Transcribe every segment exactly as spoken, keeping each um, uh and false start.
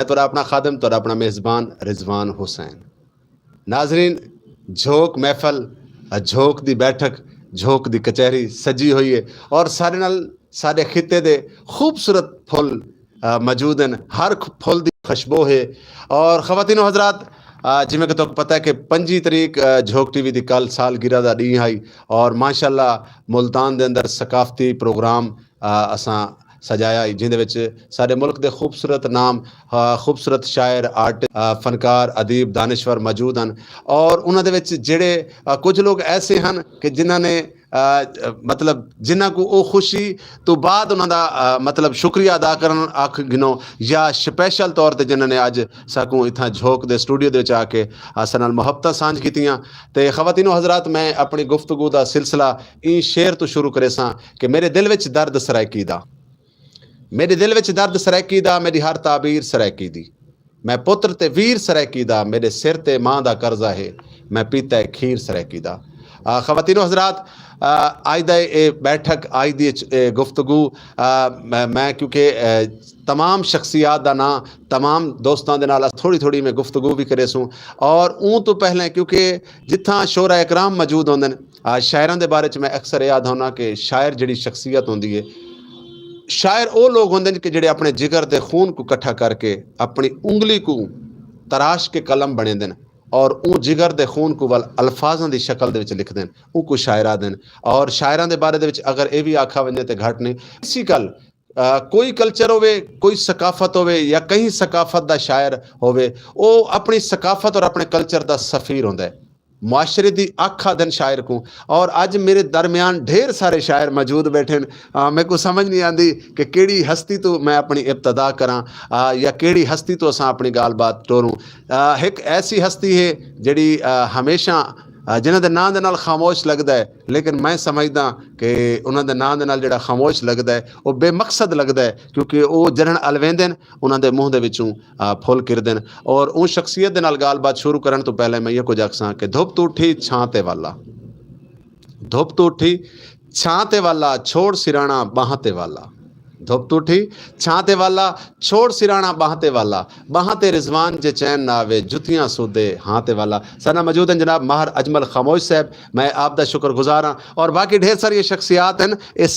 میں تہاڈا اپنا خادم، تہاڈا اپنا میزبان رضوان حسین۔ ناظرین، جھوک محفل، جھوک دی بیٹھک، جھوک دی کچہری سجی ہوئی ہے، اور سارے نال سارے خطے دے خوبصورت پھول موجود ہیں۔ ہر پھول دی خوشبو ہے۔ اور خواتین و حضرات، جویں کہ تہاکوں پتہ ہے کہ پنجی تاریخ جھوک ٹی وی دی کل سالگرہ دا ڈینہہ آئی، اور ماشاءاللہ ملتان دے اندر ثقافتی پروگرام اساں سجایا، جیندے وچ سارے ملک دے خوبصورت نام، خوبصورت شاعر، آرٹ، فنکار، ادیب، دانشور موجود ہیں۔ اور انہاں دے وچ جڑے کچھ لوگ ایسے ہیں کہ جنہاں نے مطلب جنہاں کو او خوشی تو بعد انہاں دا مطلب شکریہ ادا کرن آکھ گنو، یا سپیشل طور تے جنہاں نے اج ساکوں اتھاں جھوک دے سٹوڈیو دے وچ آ کے اساں نال محبتاں سانجھ کیتیاں۔ تے خواتین و حضرات، میں اپنی گفتگو دا سلسلہ این شعر تو شروع کرے ساں کہ میرے دل وچ درد سرائیکی دا، میرے دل وچ درد سرائیکی دا، میری ہر تعبیر سرائیکی دی۔ میں پتر تے ویر سرائیکی دا، میرے سر تے ماں دا قرضہ ہے، میں پیتا ہے کھیر سرائیکی دا۔ خواتین و حضرات، آج دا اے بیٹھک، آج دی گفتگو، میں کیونکہ تمام شخصیات دا ناں، تمام دوستاں دے نال تھوڑی تھوڑی میں گفتگو بھی کرے سوں۔ اور اون تو پہلے کیونکہ جتھاں شعراء اکرام موجود ہوندے نے، شاعراں دے بارے چ میں اکثر یاد ہونا کہ شاعر جڑی شخصیت ہوندی ہے، شاعر او لوگ ہوندے نے کہ جڑے اپنے جگر دے خون کو اکٹھا کر کے اپنی انگلی کو تراش کے قلم بنے دن، اور اون جگر دے خون کو ول الفاظاں دی شکل دے وچ لکھ دین، اون کو شاعرہ دین۔ اور شاعراں دے بارے دے وچ اگر اے بھی آکھا ونجے تے گھٹ نہیں، کسی کل کوئی کلچر ہووے، کوئی ثقافت ہووے یا کہیں ثقافت دا شاعر ہووے، او اپنی ثقافت اور اپنے کلچر دا سفیر ہوندا ہے، معاشرے دی اکھ آدھن شاعر کو۔ اور اج میرے درمیان ڈھیر سارے شاعر موجود بیٹھے ہیں۔ میرے کو سمجھ نہیں آندی کہ کیڑی ہستی تو میں اپنی ابتدا کراں، یا کیڑی ہستی تو اساں اپنی گال بات ٹوروں۔ ایک ایسی ہستی ہے جڑی ہمیشہ جنہاں دے ناں دے نال خاموش لگدا ہے، لیکن میں سمجھدا کہ انہاں دے ناں دے نال جڑا خاموش لگدا ہے، او بے مقصد لگدا ہے، کیونکہ او جنہن الویندے نے، انہاں دے منہ دے وچوں پھل کردے نے۔ اور اون شخصیت دے نال گال بات شروع کرن تو پہلے میں یہ کچھ آکھساں کہ دھوپ تو اٹھی چھاں تے والا، دھوپ تو اٹھی چھاں تے والا، چھوڑ سرانا باہاں تے والا۔ دھوپ تو اٹھی چھاں تے والا، چھوڑ سرانا باہاں تے والا، باہاں تے رضوان جے چین نہ آوے، جتیاں سودے ہاں تے والا۔ ساڈے نال موجود ہیں جناب ماہر اجمل خاموش صاحب، میں آپ دا شکر گزار ہاں۔ اور باقی ڈھیر ساری شخصیات ہیں، اس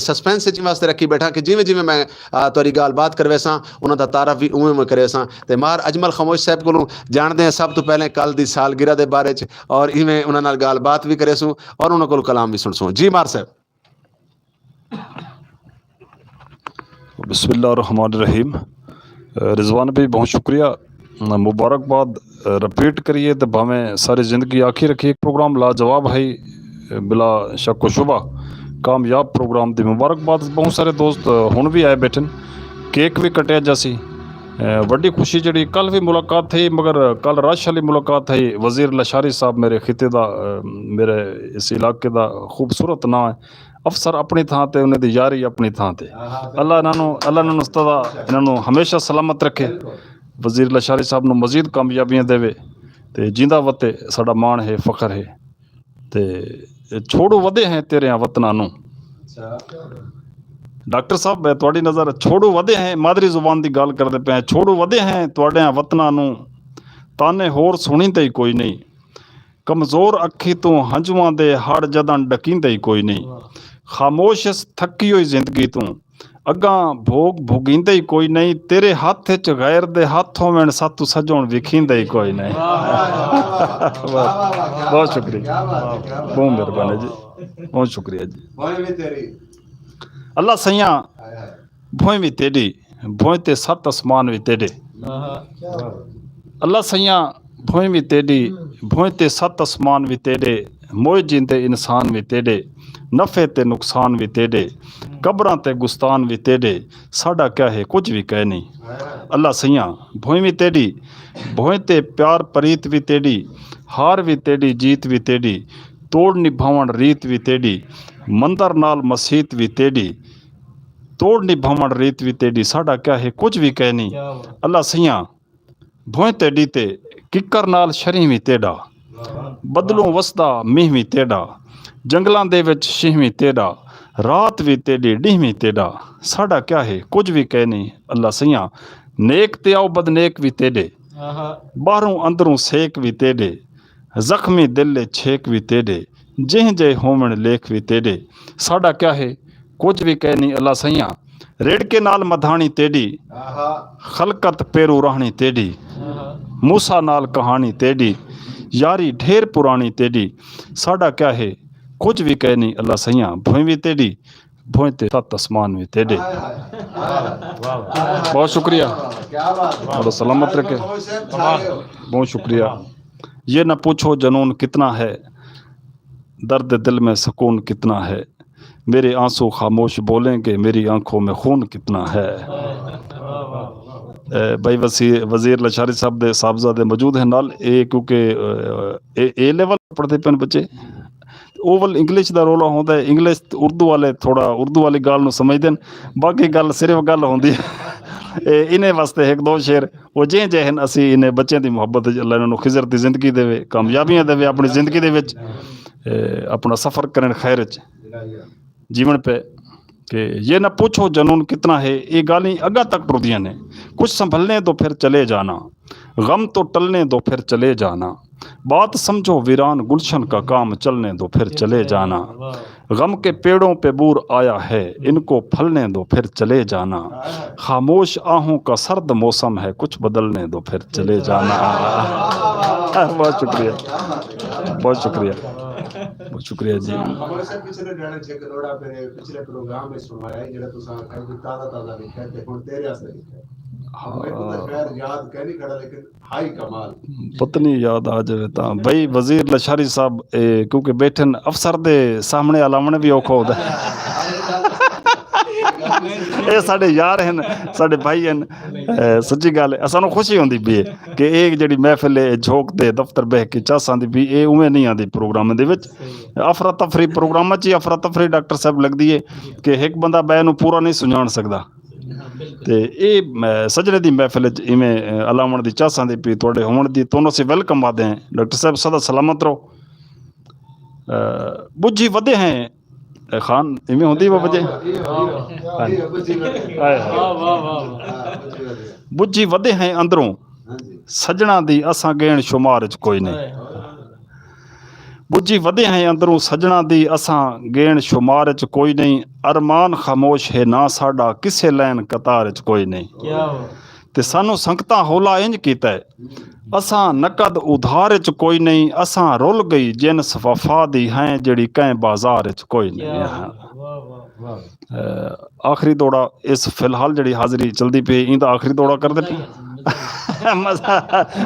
سسپینس وچ واسطے رکھی بیٹھا کہ جویں جویں میں تہاڈی گل بات کروے ساں، انہاں دا تعارف وی اوویں اوویں کروے ساں۔ تے ماہر اجمل خاموش صاحب کولوں جانتے ہیں سب تو پہلے کل دی سالگرہ دے بارے چ، اور ایویں انہاں نال گل بات وی کرے سوں اور انہاں کول کلام وی سن سوں۔ جی ماہر صاحب۔ بسم اللہ الرحمن الرحیم۔ رضوان بھائی، بہت شکریہ، مبارکباد۔ رپیٹ کریے تے بھاویں ساری زندگی آکھی رکھیے، پروگرام لاجواب ہے، بلا شک و شبہ کامیاب پروگرام دی مبارکباد۔ بہت سارے دوست ہن بھی آئے بیٹھن، کیک بھی کٹیا جاسی۔ وڈی خوشی جڑی، کل بھی ملاقات تھی، مگر کل رش والی ملاقات تھی۔ وزیر لشاری صاحب میرے خطے دا، میرے اس علاقے دا خوبصورت نام ہے۔ افسر اپنی تھاں تے، انہاں دی یاری اپنی تھاں تے۔ اللہ انہاں نوں، اللہ انہاں نوں استاد، انہاں نوں ہمیشہ سلامت رکھے۔ وزیر لشاری صاحب نوں مزید کامیابیاں دے۔ تے جیندا وتے ساڈا مان ہے، فخر ہے۔ تے چھوڑو ودے ہیں تیرے وطناں نوں۔ ڈاکٹر صاحب، میں تہاڈی نظر چھوڑو ودے ہیں، مادری زبان دی گل کردے پے ہیں، چھوڑو ودے ہیں تہاڈے وطناں نوں۔ تانے ہور سنی تے ہی کوئی نہیں، کمزور اکھی توں ہنجواں دے ہڑ جدن ڈکیندے ہی کوئی نہیں۔ خاموش اس تھکی ہوئی زندگی توں، اگاں بھوگ بھوگیندے ہی کوئی نہیں۔ تیرے ہاتھ وچ غیر دے ہاتھ ہوون، ساتو سجون وکھیندے ہی کوئی نہیں۔ بہت شکریہ، بہت مہربانی جی، بہت شکریہ جی۔ اللہ سیاں، بھوئیں وی تیڈی، بھوئیں تے ست اسمان وی تیڈے۔ اللہ سیاں، بھوئیں وی تیڈی، بھوئیں تے ست اسمان وی تیڈے، موئے جیندے انسان وی تیڈے، نفع تے نقصان وی تیڈے، قبراں تے گستان وی تیڈے، ساڈا کیا ہے، کچھ وی کہہ نہیں۔ اللہ سیاں، بھوئیں وی تیڈی، بھوئیں تے پیار پریت وی تیڈی، ہار وی تیڈی، جیت وی تیڈی، توڑ نبھاون ریت وی تیڈی، مندر نال مسیت وی تیڈی، توڑ نبھاون ریت وی تیڈی، ساڈا کیا ہے، کچھ وی کہہ نہیں۔ اللہ سیاں، بھوئیں تیڈی تے ککر نال شریں وی تیڈا، بدلوں وسدا مینہ وی تیڈا، جنگلاں دے وچ شینہ وی تیڈا، رات وی تیڈی ڈینہ وی تیڈا، ساڈا کیا ہے، کچھ وی کہہ نہیں۔ اللہ سیاں، نیک تے آؤ بد نیک وی تیڈے، باہروں اندروں سیک وی تیڈے، زخمی دل لے چھیک وی تیڈے، جہیں جے ہوون لیکھ وی تیڈے۔ ساڈا کیا ہے؟ کچھ وی کہہ نہیں اللہ سیاں، ریڑکے نال مدھانی تیڈی، خلقت پیرو رہنی تیڈی، موسیٰ نال کہانی تیڈی، یاری ڈھیر پرانی تیڈی۔ ساڈا کیا ہے؟ کچھ وی کہہ نہیں اللہ سیاں، بھوئیں وی تیڈی، بھوئیں تے ست آسمان وی تیڈے۔ بہت شکریہ، بڑا سلامت رکھے۔ بہت شکریہ۔ یہ نہ پوچھو جنون کتنا ہے، درد دل میں سکون کتنا ہے، میرے آنسو خاموش بولیں گے، میری آنکھوں میں خون کتنا ہے۔ اے، بھائی وزیر، وزیر لشاری صاحب دے صاحبزادے موجود ہیں نال، اے کیونکہ، اے، اے لیول پڑھدے پن بچے، اوول انگلش دا رولا ہوندا ہے، انگلش اردو والے تھوڑا اردو والی گل نوں سمجھدے نے، باقی گل صرف گل ہوندی ہے۔ اے انہیں واسطے ایک دو شعر، وہ جے جے ہن، اسی انہیں بچیاں دی محبت وچ اللہ انہاں نوں خضر دی زندگی دے، کامیابیاں دے، اپنی زندگی دے وچ، اے، اپنا سفر کرن خیر وچ، جیون پہ۔ کہ یہ نہ پوچھو جنون کتنا ہے، یہ گالیں اگا تک ٹردیاں نے۔ کچھ سنبھلنے دو پھر چلے جانا، غم تو ٹلنے دو پھر چلے جانا، بات سمجھو ویران گلشن کا کام چلنے دو پھر چلے جانا۔ غم کے پیڑوں پہ بور آیا ہے، ان کو پھلنے دو پھر چلے جانا۔ خاموش آہوں کا سرد موسم ہے، کچھ بدلنے دو پھر چلے جانا۔ بہت شکریہ، بہت شکریہ، بہت شکریہ جی۔ ہمارے سب پچھلے گانے چھ کروڑا پہ پچھلے پروگرام میں سنوایا ہے، جڑا تساں آکھیا کہ تازہ تازہ لکھیا ہے، تے ہن تیرے واسطے لکھیا ہے۔ ہاں۔ میرے کو تو خیر یاد کہہ نہیں کھڑا، لیکن ہائی کمال۔ پتنی یاد آ جائے تاں بھائی وزیر لشاری صاحب، اے، کیونکہ بیٹھن افسر دے سامنے الاونے بھی اوکھا ہوتا ہے۔ اے ساڈے یار ہن، ساڈے بھائی ہن۔ اے، سچی گل ہے، اسانوں خوشی ہوندی پئی ہے کہ اے جڑی محفل ہے، جھوک دے دفتر بہ کے چس آندی پئی، اے اوویں نہیں آندی پروگرام دے وچ۔ افراتفری پروگرام چ ہی افراتفری ڈاکٹر صاحب لگدی ہے کہ ایک بندہ بے نوں پورا نہیں سنجان سکدا۔ تے اے، اے، سجنے دی محفل وچ ایویں، اے، الاون دی چاہ ساندی پی، تہاڈے ہون دی تونوں سی ویلکم آدے ہیں۔ ڈاکٹر صاحب سدا سلامت رہو۔ اے، بجھی ودے ہیں، اے خان، ایویں ہوندی بابا جی؟ ہائے۔ بجھی ودے ہیں اندروں، سجنا دی اساں گین شمار چ کوئی نہیں۔ بجھی ودے ہیں اندروں سجنا دی اساں گین شمار چ کوئی نہیں۔ ارمان خاموش ہے نہ ساڈا کسے لین قطار چ کوئی نہیں۔ تے سانو سنگتاں ہولا انج کیتا ہے، اساں نقد ادھار چ کوئی نہیں، اساں رول گئی جنس وفا دی ہیں جڑی کہیں بازار چ کوئی نہیں۔ آخری دوڑا اس فی الحال جڑی حاضری چلدی پئی، ایندا آخری دوڑا کر دے پئے۔ مزہ،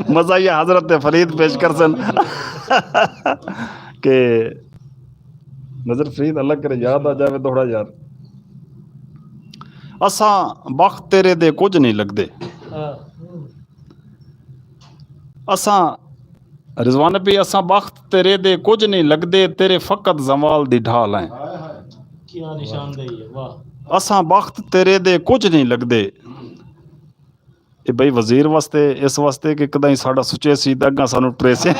مزہ یہ حضرت فرید پیش کر سن کہ نظر فرید اللہ کرے یاد آ جاوے دوڑا یار۔ اساں بخت تیرے دے کچھ نہیں لگدے۔ اساں رضوان نبی، اساں بخت تیرے دے کچھ نہیں لگدے، تیرے فقط زوال دی ڈھال ہیں۔ کیا نشاندہی ہے، واہ۔ اساں بخت تیرے دے کچھ نہیں لگدے۔ اے بھائی وزیر واسطے، اس واسطے کہ کداں ساڈا سچے سی تے اگاں سانو ٹریسے۔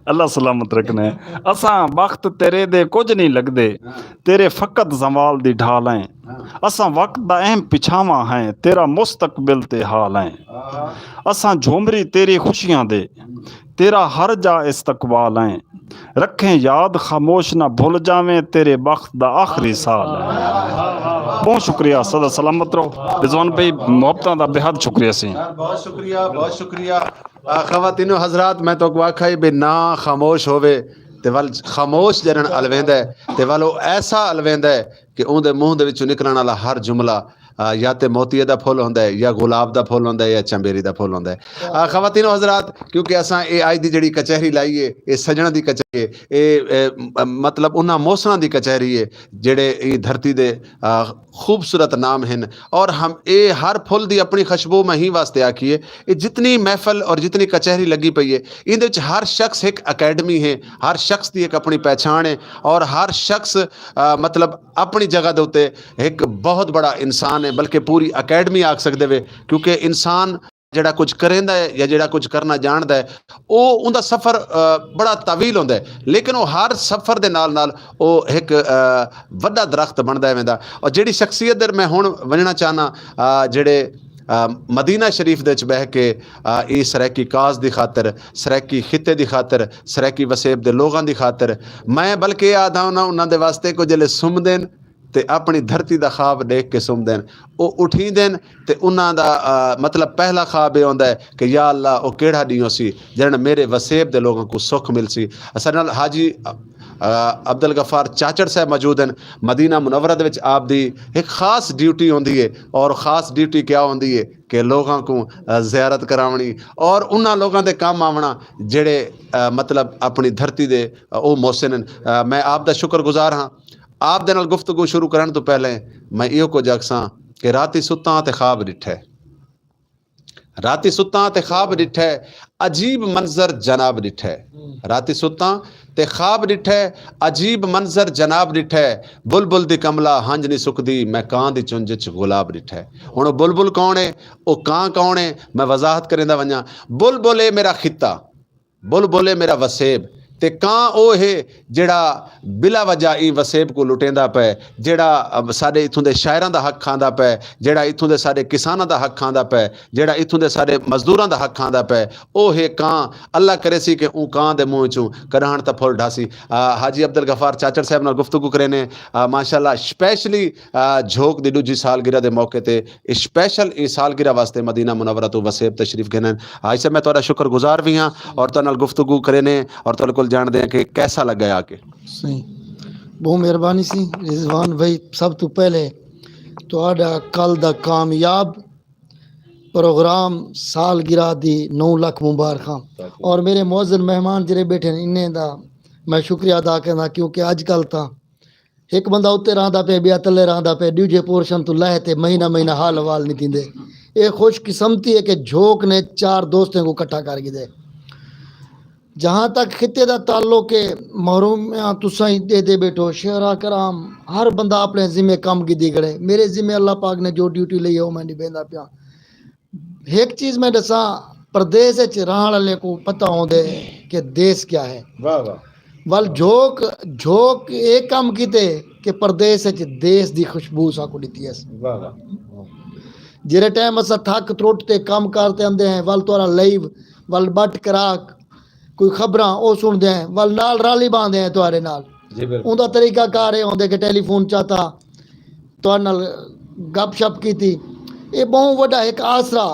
اللہ سلامت رکھنے۔ اساں بخت تیرے دے کچھ نہیں لگدے، تیرے فقط زوال دی ڈھال ہیں۔ اساں وقت دا اہم پچھاواں ہیں، تیرا مستقبل تے حال ہیں۔ اساں جھومری تیری خوشیاں دے، تیرا ہر جا استقبال ہیں۔ رکھیں یاد خاموش نہ بھول جاویں، تیرے بخت دا آخری سال ہے۔ بہت شکریہ، سدا سلامت رہو۔ رضوان بھائی، محبتاں دا بے حد شکریہ سی۔ یار، بہت شکریہ، بہت شکریہ۔ آ، خواتین و حضرات، میں تو کو آکھا ہی بے نہ خاموش ہووے، تے ول خاموش جنن الویندا ہے، تے ول او ایسا الویندا ہے کہ اون دے منہ دے وچوں نکلن والا ہر جملہ، آ، یا تے موتیے دا پھول ہوندا ہے، یا گلاب دا پھول ہوندا ہے، یا چنبیری دا پھول ہوندا ہے۔ آ، خواتین و حضرات، کیونکہ اساں اے آج دی جڑی کچہری لائی ہے، اے سجناں دی کچہری ہے، اے، اے، م-، مطلب انہاں موسماں دی کچہری ہے، جڑے اے دھرتی دے، آ، خوبصورت نام ہن۔ اور ہم اے ہر پھل دی اپنی خوشبو میں ہی واسطے آکھیے۔ اے جتنی محفل اور جتنی کچہری لگی پئی ہے، ایندے وچ ہر شخص ایک اکیڈمی ہے، ہر شخص دی ایک اپنی پہچان ہے، اور ہر شخص، آ، مطلب اپنی جگہ دے اُتے ایک بہت بڑا انسان ہے، بلکہ پوری اکیڈمی آکھ سکدے وے، کیونکہ انسان جڑا کچھ کریندا ہے یا جڑا کچھ کرنا جاندا ہے، او اوندا سفر بڑا طویل ہوندا ہے، لیکن او ہر سفر دے نال نال او ایک وڈا درخت بندا ہے ویندا۔ اور جڑی شخصیت دے میں ہن ونجنا چاہنا، جڑے مدینہ شریف دے وچ بہہ کے، اے سرائیکی کاز دی خاطر، سرائیکی خطے دی خاطر، سرائیکی وسیب دے لوگاں دی خاطر، میں بلکہ اے آدھا انہاں انہاں دے واسطے کو جلے سمدن تے اپنی دھرتی دا خواب دیکھ کے سمدن۔ او اٹھیندن تے انہاں دا مطلب پہلا خواب اے ہوندا ہے کہ یا اللہ، او کیڑا ڈیوں سی جنہاں میرے وسیب دے لوگاں کو سکھ مل سی۔ اساں نال حاجی عبدالغفار چاچڑ صاحب موجود ہیں۔ مدینہ منورہ دے وچ آپ دی ایک خاص ڈیوٹی ہوندی ہے، اور خاص ڈیوٹی کیا ہوندی ہے کہ لوگاں کو زیارت کراونی اور انہاں لوگاں دے کام آونا جڑے مطلب اپنی دھرتی دے او محسن ہیں۔ میں آپ دا شکر گزار ہاں۔ آپ دے نال گفتگو شروع کرن تو پہلے میں ایہو کچھ آکھساں کہ راتی ستاں تے خواب ڈٹھے۔ راتی ستاں تے خواب ڈٹھے، عجیب منظر جناب ڈٹھے۔ راتی ستاں تے خواب ڈٹھے، عجیب منظر جناب ڈٹھے۔ بلبل دی کملا ہنج نہیں سکدی، میں کان دی چنج چ گلاب ڈٹھے۔ ہن او بلبل کون ہے؟ او کان کون ہے؟ میں وضاحت کریندا ونجاں۔ بلبل اے میرا خطہ، بلبل اے میرا وسیب۔ تے کان او ہے جڑا بلا وجہ ای وسیب کو لٹیندا پے، جڑا ساڈے اتھوں دے شاعراں دا حق کھاندا پے، جڑا اتھوں دے ساڈے کساناں دا حق کھاندا پے، جڑا اتھوں دے ساڈے مزدوراں دا حق کھاندا پے۔ او ہے کان۔ اللہ کرے سی کہ اون کان دے منہ چوں کڈاہن تاں پھل ڈھاسی۔ حاجی عبدالغفار چاچڑ صاحب نال گفتگو کرینے۔ ماشاءاللہ، سپیشلی جھوک دی دوجی سالگرہ دے موقع تے اسپیشل ای سالگرہ واسطے مدینہ منورہ تو وسیب تشریف گھنن۔ حاجی صاحب، میں تہاڈا شکر گزار وی ہاں اور تہاڈے نال گفتگو کرینے اور تہاڈے کول جاندے ہیں کہ کیسا لگا ہے آ کے۔ صحیح، بہت مہربانی سی رضوان بھائی۔ سب تو پہلے تہاڈا کل دا کامیاب پروگرام سالگرہ دی نو لکھ مبارکاں۔ اور میرے معزز مہمان جڑے بیٹھے نے، انہیں دا میں شکریہ ادا کرنا، کیونکہ اج کل تاں ایک بندہ اتنے رہندا پیا، بیا تلے رہندا پیا، دوجے پورشن تو لہ تے مہینہ مہینہ حال حوال نہیں دیندے۔ اے خوش قسمتی ہے کہ جھوک نے چار دوستیں کو اکٹھا کر گئے۔ جہاں تک خطے دا تعلق ہے، محرومیاں تساں ہی دے دے بیٹھو، شعراء کرام، ہر بندہ اپنے ذمے کام کی دی کھڑے۔ میرے ذمے اللہ پاک نے جو ڈیوٹی لئی ہے، وہ میں نبھیندا پیا۔ ایک چیز میں دساں، پردیس وچ رہن والے کو پتہ ہوندے کہ دیس کیا ہے۔ واہ واہ۔ ول جھوک، جھوک اے کم کیتے کہ پردیس وچ دیس دی خوشبو ساکو دتی ہے۔ واہ واہ۔ جڑے ٹائم اسا تھک ترٹ تے کم کرتے آندے ہیں، ول تورا لائیو، ول بٹ کراک، کوئی خبراں او سن دے ہیں، ول نال رالی باندھے ہیں تہاڈے نال۔ جی، بالکل۔ اوندا طریقہ کار اے ہوندے کہ ٹیلی فون چاتا تہاڈے نال گپ شپ کیتی۔ اے بہوں وڈا ایک آسرا،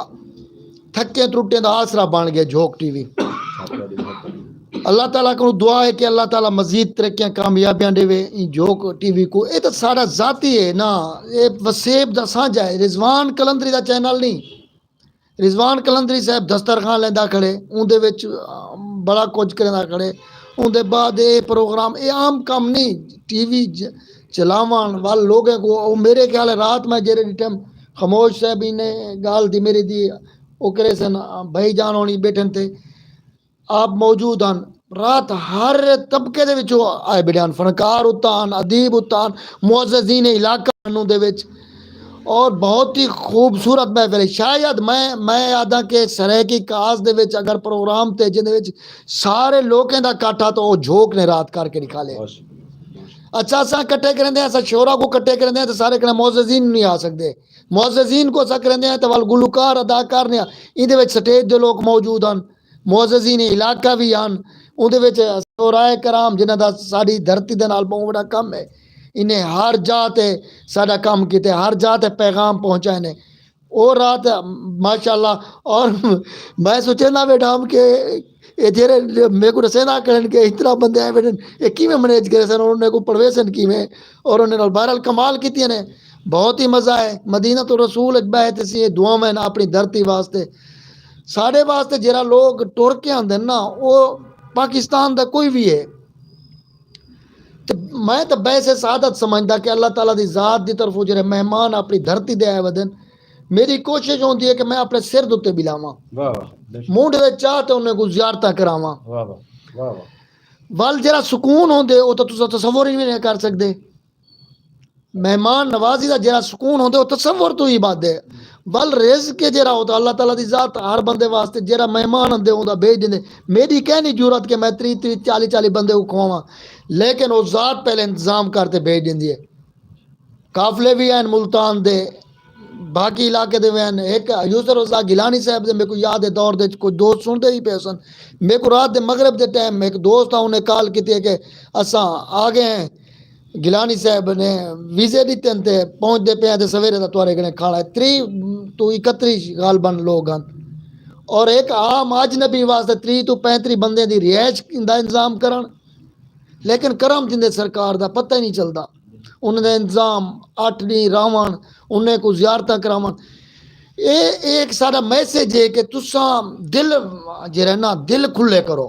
تھکے ترٹے دا آسرا بن گیا جھوک ٹی وی۔ اللہ تعالیٰ کو دعا ہے کہ اللہ تعالیٰ مزید ترقیاں کامیابیاں دے وے ان جھوک ٹی وی کو۔ اے تو سارا ذاتی ہے نا، اے وسیب دا سانجھا ہے، رضوان قلندری دا چینل نہیں۔ رضوان قلندری صاحب دسترخوان لیندا کھڑے، اون دے وچ، آ، بڑا کچھ کریندا کھڑے۔ اون دے بعد اے پروگرام، اے عام کم نہیں، ٹی وی چ-، چلاون وال لوگوں کو، او میرے خیال ہے رات میں جیرے ٹائم خاموش صاحب نے گال دی میری دی، او کرے سن، آ، بھائی جان ہونی بیٹھن تے، آپ موجود ہن۔ رات ہر طبقے دے وچوں آئے بیٹھے ہن، فنکار اتاں ہن، ادیب اتاں ہن، معززین علاقہ انہوں دے وچ، اور بہت ہی خوبصورت محفل ہے۔ شاید میں، میں آدھا کہ سرائیکی کاز دے وچ اگر پروگرام تے جن دے وچ سارے لوکیں دا اکٹھا تو او جھوک نے رات کر کے دکھا لے۔ اچھا، اساں اکٹھے کرندے ہیں، اساں شعرا کو اکٹھے کرندے ہیں تو سارے کنے معززین نہیں آ سکدے۔ معززین کو اساں کرندے ہیں تو ول گلوکار، اداکار نے ایندے وچ سٹیج دے لوگ موجود ہن۔ معززین علاقہ وی ہن، اوندے وچ شعراء کرام جنہاں دا ساڈی دھرتی دے نال بہت بڑا کم ہے، انہیں ہر جا تے ساڈا کم کیتے، ہر جا تے پیغام پہنچائے نے۔ او رات ماشاءاللہ، اور میں سوچے نہ بیٹھا ہم کہ اے جیرے میرے کو رسے نہ کرن کہ اتنا بندے آئے بیٹھے، اے کیویں مینیج کرے سن، اور انہیں کو پڑھوے سن کیویں، اور انہیں نال بہرحال کمال کیتی نے۔ بہت ہی مزہ ہے۔ مدینہ تو رسول اچ بیٹھے سی، اے دعا میں اپنی دھرتی واسطے۔ ساڈے واسطے جیرا لوگ ٹر کے آندے نا، او پاکستان دا کوئی بھی ہے۔ تے میں تے بحث سعادت سمجھدا کہ اللہ تعالیٰ دی ذات دی طرفوں جیرے مہمان اپنی دھرتی دے آئے ودن، میری کوشش ہوندی ہے کہ میں اپنے سر دے اُتے بلاواں۔ واہ واہ، بے شک۔ مونڈھ دے چاہ تے انہیں کو زیارتاں کراواں۔ واہ واہ، واہ واہ۔ ول جیرا سکون ہوندے، او تاں تساں تصور ہی نہیں کر سکدے۔ مہمان نوازی دا جیرا سکون ہوندے، او تصور تو ہی بات ہے۔ ول رزق کے جڑا ہوتا اللہ تعالیٰ دی ذات ہر بندے واسطے جڑا مہمان آندے ہوندا بھیج دیندے۔ میری کہنی جرات کہ میں تری تری چالی چالی بندے کو کھواواں، لیکن وہ ذات پہلے انتظام کر تے بھیج دیندی ہے۔ قافلے بھی ہیں ملتان دے، باقی علاقے دے بھی ہیں۔ ایک یوسف رضا گیلانی صاحب دے میرے کو یاد ہے دور دے کچھ دوست سنتے ہی پے سن۔ میرے کو رات دے مغرب دے ٹائم ایک دوست آ انہیں کال کیتی ہے کہ اساں آ گئے ہیں، گیلانی صاحب نے ویزے دیتے ہیں تے پہنچ دے پے ہیں تے سویرے دا تمہارے کنے کھانا ہے۔ تری تو اکتری غالباً لوگ ہیں، اور ایک عام اجنبی واسطے تری تو پینتری بندے دی رہائش دا انتظام کرن، لیکن کرم جندے سرکار دا پتہ ہی نہیں چلدا۔ انہاں دا انتظام اٹھ نہیں راون، انہیں کو زیارتاں کراون۔ اے اے ایک سارا میسج ہے کہ تساں دل جڑا نا دل کھلے کرو۔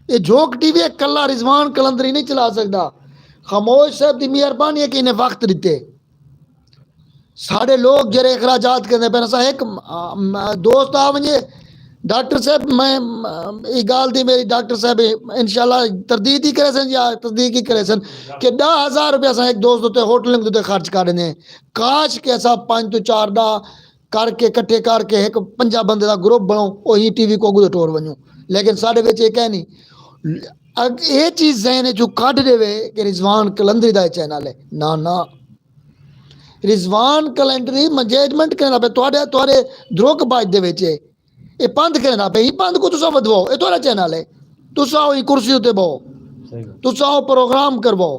اے جھوک ٹی وی کلا رضوان قلندری نہیں چلا سکدا۔ خاموش صاحب دی مہربانی ہے کہ انہیں وقت دتے۔ ساڈے لوگ جڑے اخراجات کرنے پے، اساں ایک، آ، م-، دوست آ ونجے، ڈاکٹر صاحب، میں، م-، یہ گال دی میری ڈاکٹر صاحب انشاءاللہ تردید ہی کرے سن یا تصدیق ہی کرے سن کہ ڈاہ ہزار روپیہ اساں ایک دوست اتے ہوٹل دے اتے خرچ کر دینے۔ کاش کہ اساں پنج تو چار ڈاہ کر کے، کٹھے کر کے ایک پنجا بندے دا گروپ بناؤ، وہی ٹی وی کو اگوں ٹور ونجو۔ لیکن ساڈے وچ یہ کہہ نہیں۔ اگ-، یہ چیز ذہن وچوں کڈ دیوے کہ رضوان قلندری دا یہ چینل ہے۔ نہ، نہ۔ رضوان کلنڈری مجیجمنٹ کرنا پہ تواڈے، تواڈے دروگ باج دے وچ ہے۔ اے پند کرنا پہ، ہی پند کو تساں ودواؤ، اے تواڈا چینل ہے۔ تساں او ہی کرسی اتے بہو۔ تساں او پروگرام کرواؤ۔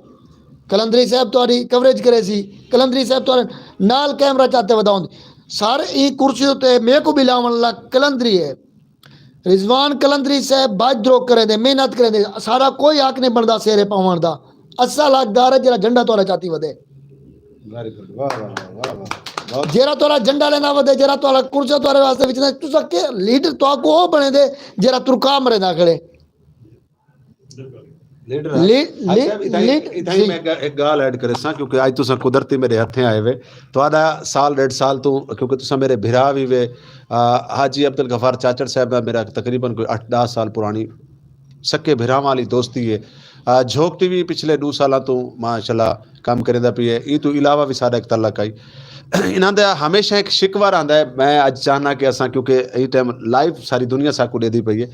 کلندری صاحب تواڈی کوریج کرے سی، کلندری صاحب تواڈے نال کیمرہ چاتے وداؤں۔ سر، ای کرسی اتے میرے کو بھی لاون والا کلندری ہے۔ رضوان کلندری صاحب باج درو کرے دے، محنت کرے دے، سارا کوئی حق نہیں بندا سیرے پاون دا۔ اصل حقدار ہے جڑا جھنڈا تورا چاتی ودے۔ ویری گڈ، واہ، واہ، واہ، واہ، واہ۔ بہت جڑا تورا جھنڈا لینا ودے، جڑا تورا کرسی تورے واسطے وچ نہ، تساں کے لیڈر تو کو بنے دے، جڑا ترکا مرے نہ کھڑے۔ لیڈر ہے۔ لی-، حاجی لی-، صاحب، اتھاں ہی، لیڈ-، اتھاں ہی جی۔ میں ایک گا-، ایک گال ایڈ کرے ساں، کیونکہ اج تساں قدرتی میرے ہتھیں آئے وے۔ تہاڈا سال ڈیڑھ سال تو، کیونکہ تساں میرے بھرا وی وے، آ، حاجی عبدالغفار چاچڑ صاحب نال میرا تقریباً کوئی اٹھ دس سال پرانی سکے بھراواں والی دوستی ہے۔ آ، جھوک ٹی وی پچھلے دو سالاں تو ماشاءاللہ کم کریندا پئی ہے۔ ایں تو علاوہ وی ساڈا ایک تعلق آئی۔ انہاں دا ہمیشہ ایک شکوہ رہندا ہے، میں اج چاہنا کہ اساں، کیونکہ ایں ٹائم لائیو ساری دنیا ساکو ڈیدی پئی ہے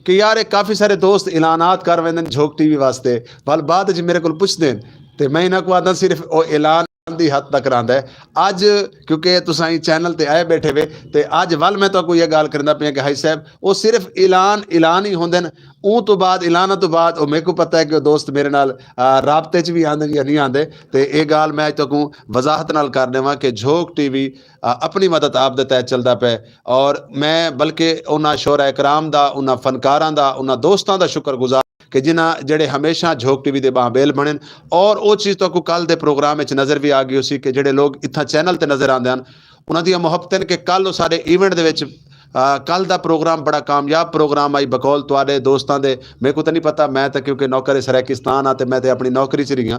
کہ یار، ایک کافی سارے دوست اعلانات کر ویندے نے جھوک ٹی وی واسطے، ول بعد وچ میرے کول پوچھدے نے تے میں انہاں کو آدھا صرف او اعلان دی حد تک رہندا ہے۔ اج کیونکہ تساں ایں چینل تے آئے بیٹھے وے، تے اج ول میں تہاکوں یہ گل کرندا پیاں کہ حاجی صاحب، او صرف اعلان، اعلان ہی ہوندے نے۔ اوں تو بعد، اعلاناں تو بعد، او میرے کو پتہ ہے کہ او دوست میرے نال، آ، رابطے چ بھی آندے یا نہیں آندے۔ تے اے گل میں اج تہاکوں وضاحت نال کر دیواں کہ جھوک ٹی وی، آ، اپنی مدد آپ دے تحت چلدا پے، اور میں بلکہ انہاں شعراء کرام دا، انہاں فنکاراں دا، انہاں دوستاں دا شکر گزار کہ جنہاں جڑے ہمیشہ جھوک ٹی وی دے باں بیل بنن۔ اور او چیز تو کو کل دے پروگرام وچ نظر بھی آ گئی سی کہ جڑے لوگ اتھاں چینل تے نظر آندے ہن، انہاں دیاں محبتاں کہ کل او سارے ایونٹ دے وچ، آ، کل دا پروگرام بڑا کامیاب پروگرام آئی، بقول تواڈے دوستاں دے۔ میرے کو تے نہیں پتا، میں تے کیونکہ نوکر سرائیکستان آ تے میں تے اپنی نوکری چ رہی ہاں۔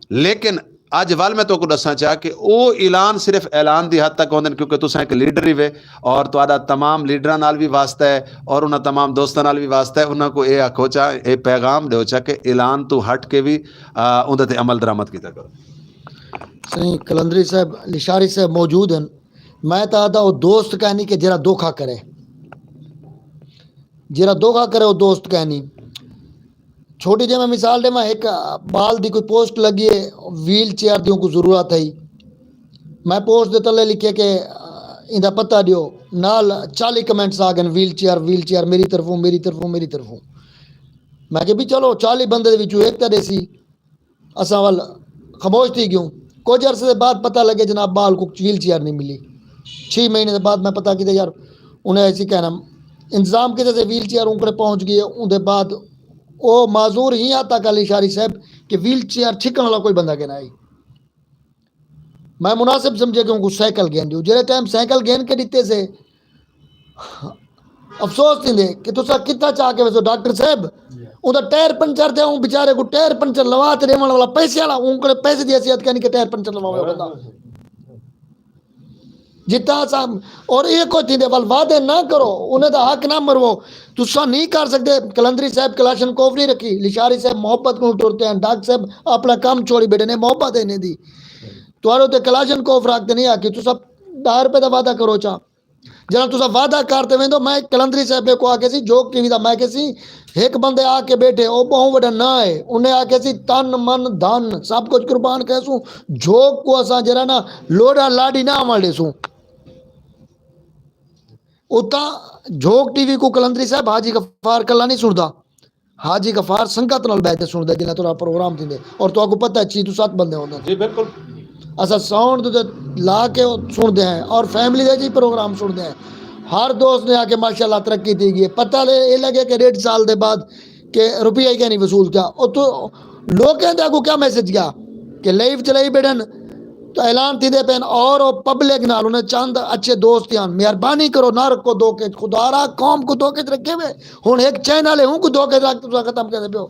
لیکن اج ول میں تہاکوں دساں چاہ کہ او اعلان صرف اعلان دی حد تک ہوندے نے، کیونکہ تساں ایک لیڈر ہی وے اور تہاڈا تمام لیڈراں نال بھی واسطہ ہے اور انہاں تمام دوستاں نال بھی واسطہ ہے۔ انہاں کو اے آکھو چاہ، اے پیغام دیو چاہ کہ اعلان تو ہٹ کے بھی، آ، اوندے تے عمل درآمد کیتا کرو۔ سائیں قلندری صاحب، لشاری صاحب موجود ہیں۔ میں تا آدھا او دوست کہنی کہ جرا دھوکا کرے، جرا دھوکا کرے او دوست کہنی۔ چھوٹی جی میں مثال دے، میں ایک بال دی کوئی پوسٹ لگی ہے، ویل چیئر دیوں کو ضرورت ہے۔ میں پوسٹ دے تلے لکھے کہ ایندا پتہ دیو، نال چالی کمنٹس آ گئے، ویل چیئر، ویل چیئر، میری طرفوں، میری طرفوں، میری طرفوں۔ میں کہ بھی چلو، چالی بندے دے وچوں ایک تے دیسی، اساں ول خاموش تھی گیوں۔ کچھ عرصے دے بعد پتہ لگے جناب، بال کو ویل چیئر نہیں ملی۔ چھ مہینے دے بعد میں پتہ کیتے یار، انہیں ایسی کہنا، انتظام کیتے سے ویل چیئر ان کڑے پہنچ گئی ہے۔ ان دے بعد او معذور ہی آتا کل اشاری صاحب کہ ویل چیئر چھکن والا کوئی بندہ کہ نہ آئی۔ میں مناسب سمجھے کہ ان کو سائیکل گین دیو۔ جڑے ٹائم سائیکل گین کے دیتے سے، افسوس تھی دے کہ تسا کتا چاہ کے ویسو ڈاکٹر صاحب، ان دا ٹائر پنچر تے، ان بیچارے کو ٹائر پنچر لوا تے دیون والا پیسے والا، ان کو پیسے دی حیثیت کہنی کہ ٹائر پنچر لواوے بندہ۔ جتنا سا، اور یہ کوئی تھی دے ول وعدے نہ کرو، انہیں دا حق نہ مرو۔ تسا نہیں کر سکتے۔ قلندری صاحب کلاشن کوف نہیں رکھی، لشاری صاحب محبت کو ٹرتے ہیں، ڈاکٹر صاحب اپنا کام چھوڑی بیٹھے نے، محبت ہے انہیں دی۔ تہاڈے تے کلاشن کوف رکھ تے نہیں آکھی، تساں دہ روپے دا وعدہ کرو چا۔ جناب، تساں وعدہ کرتے ویندو، میں کلندری صاحب کو آ کے سی، جوک ٹی وی دا میں کے سی، ایک بندے آ کے بیٹھے، او بہوں وڈا نہ ہے، انہیں آ کے سی، تن من دھن سب کچھ قربان کر سوں، جوک کو اساں جرا نا لوڑا لاڈی نہ آوان لے سوں۔ اتھاں جھوک ٹی وی کو کلندری صاحب حاجی غفار کلا نہیں سندا۔ حاجی غفار سنگت نال بیٹھ کے سندا جنہاں تھوڑا پروگرام تھیندے۔ اور تو کو پتہ ہے، چھی تو سات بندے ہوندے۔ جی، بالکل۔ اسا ساؤنڈ تے لا کے او سنتے ہیں اور فیملی دے جی پروگرام سنتے ہیں۔ ہر دوست نے آ کے ماشاءاللہ ترقی تھی گئی ہے۔ پتہ لے، یہ لگے کہ ڈیڑھ سال دے بعد کہ روپیہ ہی کہیں نہیں وصول کیا۔ او تو لوکاں دے کو کیا میسج گیا کہ لائیو چلائی بیٹھن، تو اعلان تھی دے پین اور او پبلک نال انہیں چند اچھے دوست ہن، مہربانی کرو نہ رکھو دھوکے چ، خدا را قوم کو دھوکے چ رکھے ہوئے۔ ہن ایک چینل ہے، ہوں کو دھوکے چ رکھ تساں ختم کر دے پیو۔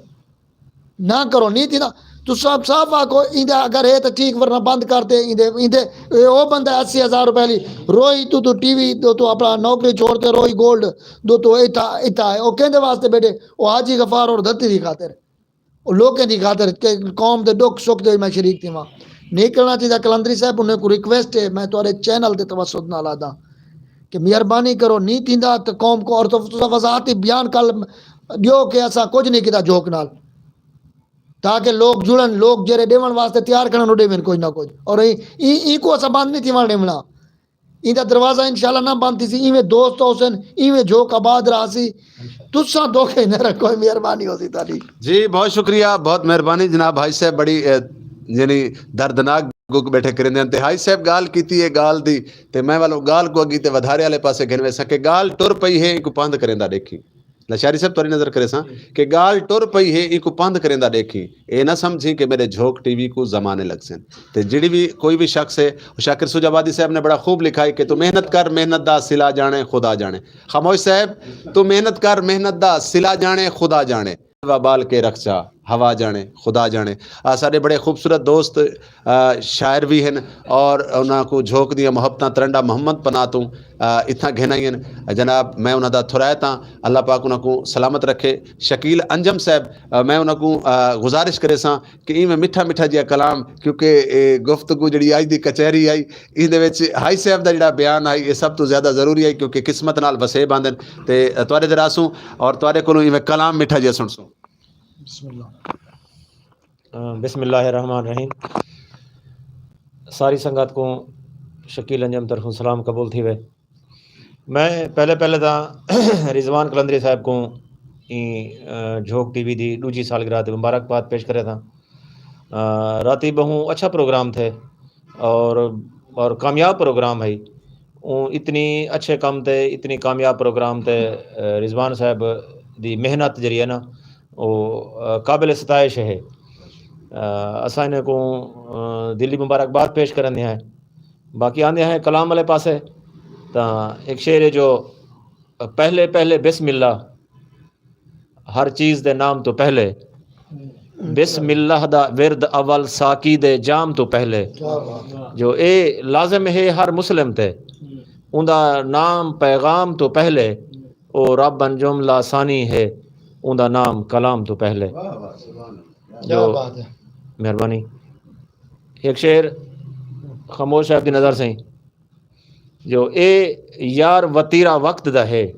نہ کرو، نہیں تھی نا۔ تساں صاف آکھو، ایندے اگر ہے تو ٹھیک، ورنہ بند کر دے۔ ایندے ایندے اے او بندہ اسی ہزار روپے لی روئی تو تو ٹی وی دو تو اپنا نوکری چھوڑ تے روئی گولڈ دو تو ایتھا ایتھا ہے، او کہندے واسطے بیٹھے؟ او حاجی غفار اور دھرتی دی خاطر، او لوکیں دی خاطر کہ قوم دے ڈکھ سکھ دے میں شریک تھیواں۔ نہیں کرنا چاہیے۔ کلندری صاحب، انہیں کو ریکویسٹ ہے، میں تہاڈے چینل دے توسط نال آداں کہ مہربانی کرو، نہیں تھیندا تے قوم کو اور تو تساں وضاحتی بیان کل دیو کہ اساں کچھ نہیں کیتا جھوک نال، تاکہ لوگ جڑن، لوگ جڑے ڈیون واسطے تیار کرن، او ڈیون کچھ نہ کچھ۔ اور ای ای ای کو اساں بند نہیں تھیون ڈیونا۔ ایندا دروازہ انشاءاللہ نہ بند تھی سی، ایویں دوست ہو سن، ایویں جھوک آباد رہا سی۔ تساں دھوکے نہ رکھو، مہربانی ہو سی تہاڈی۔ جی، بہت شکریہ، بہت مہربانی جناب۔ حاج صاحب بڑی، اے، یعنی دردناک گگ بیٹھے کرندے ہن۔ تے حاج صاحب گال کیتی ہے، گال دی، تے میں والوں گال کو اگی تے ودھارے والے پاسے گھن ویساں کہ گال ٹر پئی ہے، کو پند کریندا دیکھی۔ لشاری صاحب، تہاڈی نظر کرے ساں کہ گال ٹر پئی ہے، ایکو پند کریندا ڈیکھی۔ اے نہ سمجھی کہ میرے جھوک ٹی وی کو زمانے لگ سن۔ تے جڑی بھی کوئی بھی شخص ہے، او شاکر سوج آبادی صاحب نے بڑا خوب لکھا ہے کہ تو محنت کر، محنت دا صلہ جانے، خدا جانے۔ خاموش صاحب، تو محنت کر، محنت دا صلہ جانے، خدا جانے۔ وبال کے رکھچا، ہوا جانے، خدا جانے۔ آ، ساڈے بڑے خوبصورت دوست، آ، شاعر بھی ہیں اور انہاں کو جھوک دیاں محبتاں ترنڈا محمد پناہ تو، آ، اتھاں گھن آئی ہیں۔ جناب، میں انہاں دا تھرائت ہاں، اللہ پاک انہاں کو سلامت رکھے۔ شکیل انجم صاحب، آ، میں انہاں کو، آ، گزارش کرے ساں کہ ایویں مٹھا مٹھا جیا کلام، کیونکہ اے گفتگو جڑی اج دی کچہری آئی، ایندے وچ حاج صاحب دا جڑا بیان آئی، اے سب تو زیادہ ضروری آئی، کیونکہ قسمت نال وسے باندن۔ تے تواڈے تے راسوں اور تواڈے کولوں ایویں کلام مٹھا جیا سن سوں۔ بسم اللہ۔ آ، بسم اللہ الرحمن الرحیم۔ ساری سنگت کو شکیل انجم طرفوں سلام قبول تھی وے۔ میں پہلے پہلے تاں رضوان قلندری صاحب کو ای، آ، جھوک ٹی وی دی دوجی سالگرہ تے مبارکباد پیش کرے تھا۔ آ، راتی بہوں اچھا پروگرام تھے اور، اور کامیاب پروگرام ہے۔ اوں اتنی اچھے کام تے، اتنی کامیاب پروگرام تے، آ، رضوان صاحب دی محنت جڑی ہے نا، وہ، آ، قابل ستائش ہے۔ آ، اساں انہیں کو، آ، دلی مبارکباد پیش کرن دیا ہے۔ باقی آندے ہیں کلام والے پاسے، تاں ایک شعر ہے جو، پہلے پہلے بسم اللہ، ہر چیز دے نام تو پہلے، بسم اللہ دا ورد اول ساقی دے جام تو پہلے۔ جو اے لازم ہے ہر مسلم تے، اوندا نام پیغام تو پہلے، او رب انجم لا ثانی ہے، اوندا نام کلام تو پہلے۔ جو مہربانی۔ ایک شعر خاموش صاحب دی نظر سے، جو اے یار وتیرا وقت دا ہے۔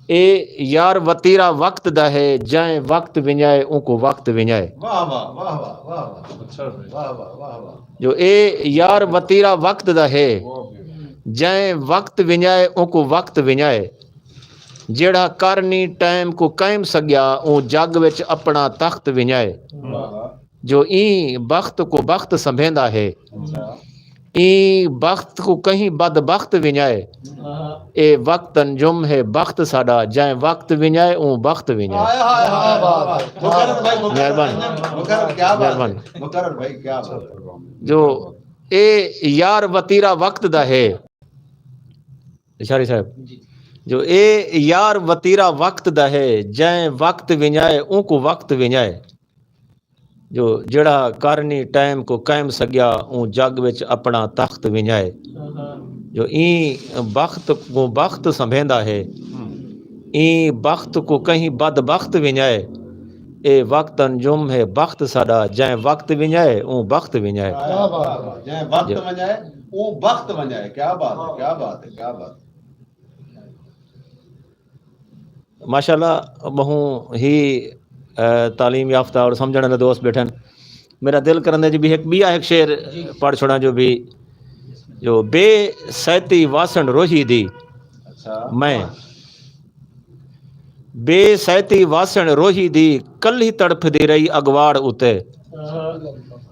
اے یار وتیرا وقت دا ہے، جائیں وقت ونجائے، اون کو وقت ونجائے۔ واہ واہ، واہ واہ، واہ واہ۔ اچھا بھائی۔ واہ واہ، واہ واہ۔ جو اے یار وتیرا وقت دا ہے، واہ بھائی۔ جائیں وقت ونجائے، اون کو وقت ونجائے۔ جیڑا کرنی ٹائم کو قائم سگیا، اون جگ وچ اپنا تخت ونجائے۔ واہ واہ۔ جو ایں بخت کو بخت سنبھیندا ہے، ایں بخت کو کہیں بد بخت ونجائے۔ اے وقت انجم ہے بخت ساڈا، جائیں وقت ونجائے، اون بخت ونجائے۔ ہائے، ہائے، ہائے، واہ، واہ۔ مکرر بھائی، مکرر۔ مہربانی۔ مکرر، کیا بات ہے۔ مہربانی۔ مکرر بھائی، کیا بات ہے۔ جو اے یار وتیرا وقت دا ہے، اشاری صاحب، جو اے یار وتیرا وقت دا ہے، جائیں وقت ونجائے، اون کو وقت ونجائے۔ جو جڑا کرنی ٹائم کو قائم سگیا، اون جگ وچ اپنا تخت ونجائے۔ جو ایں بخت کو بخت سمجھیندا ہے، ایں بخت کو کہیں بد بخت ونجائے۔ اے وقت انجم ہے بخت ساڈا، جیں وقت ونجائے اوں بخت ونجائے۔ کیا بات ہے۔ جیں وقت جی۔ ونجائے اوں بخت ونجائے۔ کیا بات ہے، کیا بات ہے، کیا بات ہے۔ ماشاءاللہ، بہوں ہی تعلیم یافتہ اور سمجھنے والے دوست بیٹھے ہیں۔ میرا دل کرنے جی بھی ایک بیا ایک شعر پڑھ چھوڑا، جو بھی جو بے سیتی واسن روہی دی۔ میں بے سیتی واسن روہی دی، کلھی تڑپ دی رہی اگواڑ اتے۔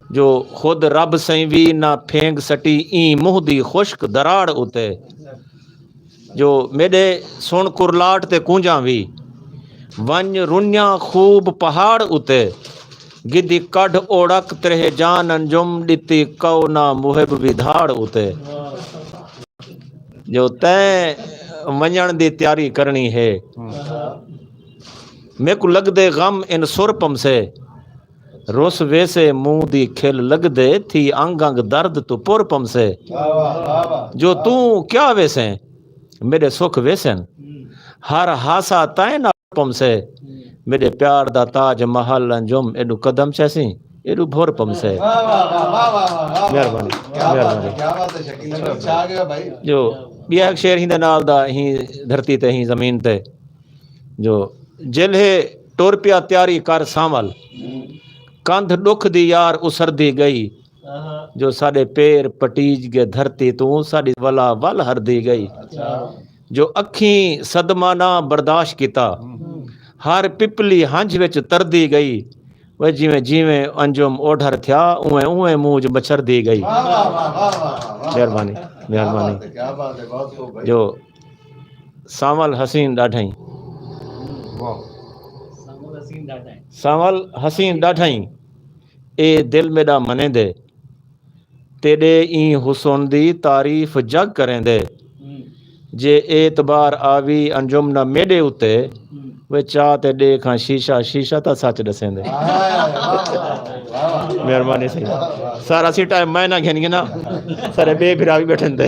جو خود رب سائیں وی نہ پھینگ سٹی ایں منہ دی خشک دراڑ اتے۔ جو میڈے سن کرلاٹ تے کونجاں وی ونج رنیاں خوب پہاڑ اتے۔ گدی کڈھ اوڑک ترہ جان انجم ڈتی کاؤ نہ محب وی دھاڑ اتے۔ جو تیں ونجن دی تیاری کرنی ہے۔ میکو لگدے غم ان سر پمسے، روس ویسے منہ دی کھل لگدے تھی انگ انگ درد تو پر پمسے۔ جو توں کیا ویسیں میرے سکھ ویسن، ہر ہاسا تائیں نہ پمسے۔ میرے پیار دا تاج محل انجم ایڈو قدم چیسیں ایڈو بھور پمسے۔ مہربانی۔ مہربانی۔ جو بیا ایک شعر ہی دے نال دا ہی دھرتی تے ہی زمین تے۔ جو جلہے ٹور پیا تیاری کر سانول، کندھ ڈکھ دی یار اسردی گئی۔ جو ساڈے پیر پٹیج گئے دھرتی توں ساڈی ولا ول ہردی گئی۔ جو اکھیں صدمہ نہ برداشت کیتا، ہر پپلی ہنج وچ تردی گئی۔ وہ جیویں جیویں انجم اوڈھر تھیا اویں اویں مونج مچھر دی گئی۔ مہربانی۔ مہربانی۔ جو سانول حسین ڈاڈھائیں۔ سانول حسین ڈاڈھائیں۔ اے دل میڈا منے دے، تیڈے ایں حسن دی تعریف جگ کریں دے۔ جے اعتبار آوی انجم نہ میڈے اتے، وے چا تے ڈیکھاں شیشہ، شیشہ تا سچ ڈسیں دے۔ مہربانی سائیں۔ سارا سی ٹائم میں نہ گھن گنا، سارے بے بھرا بھی بیٹھن دے۔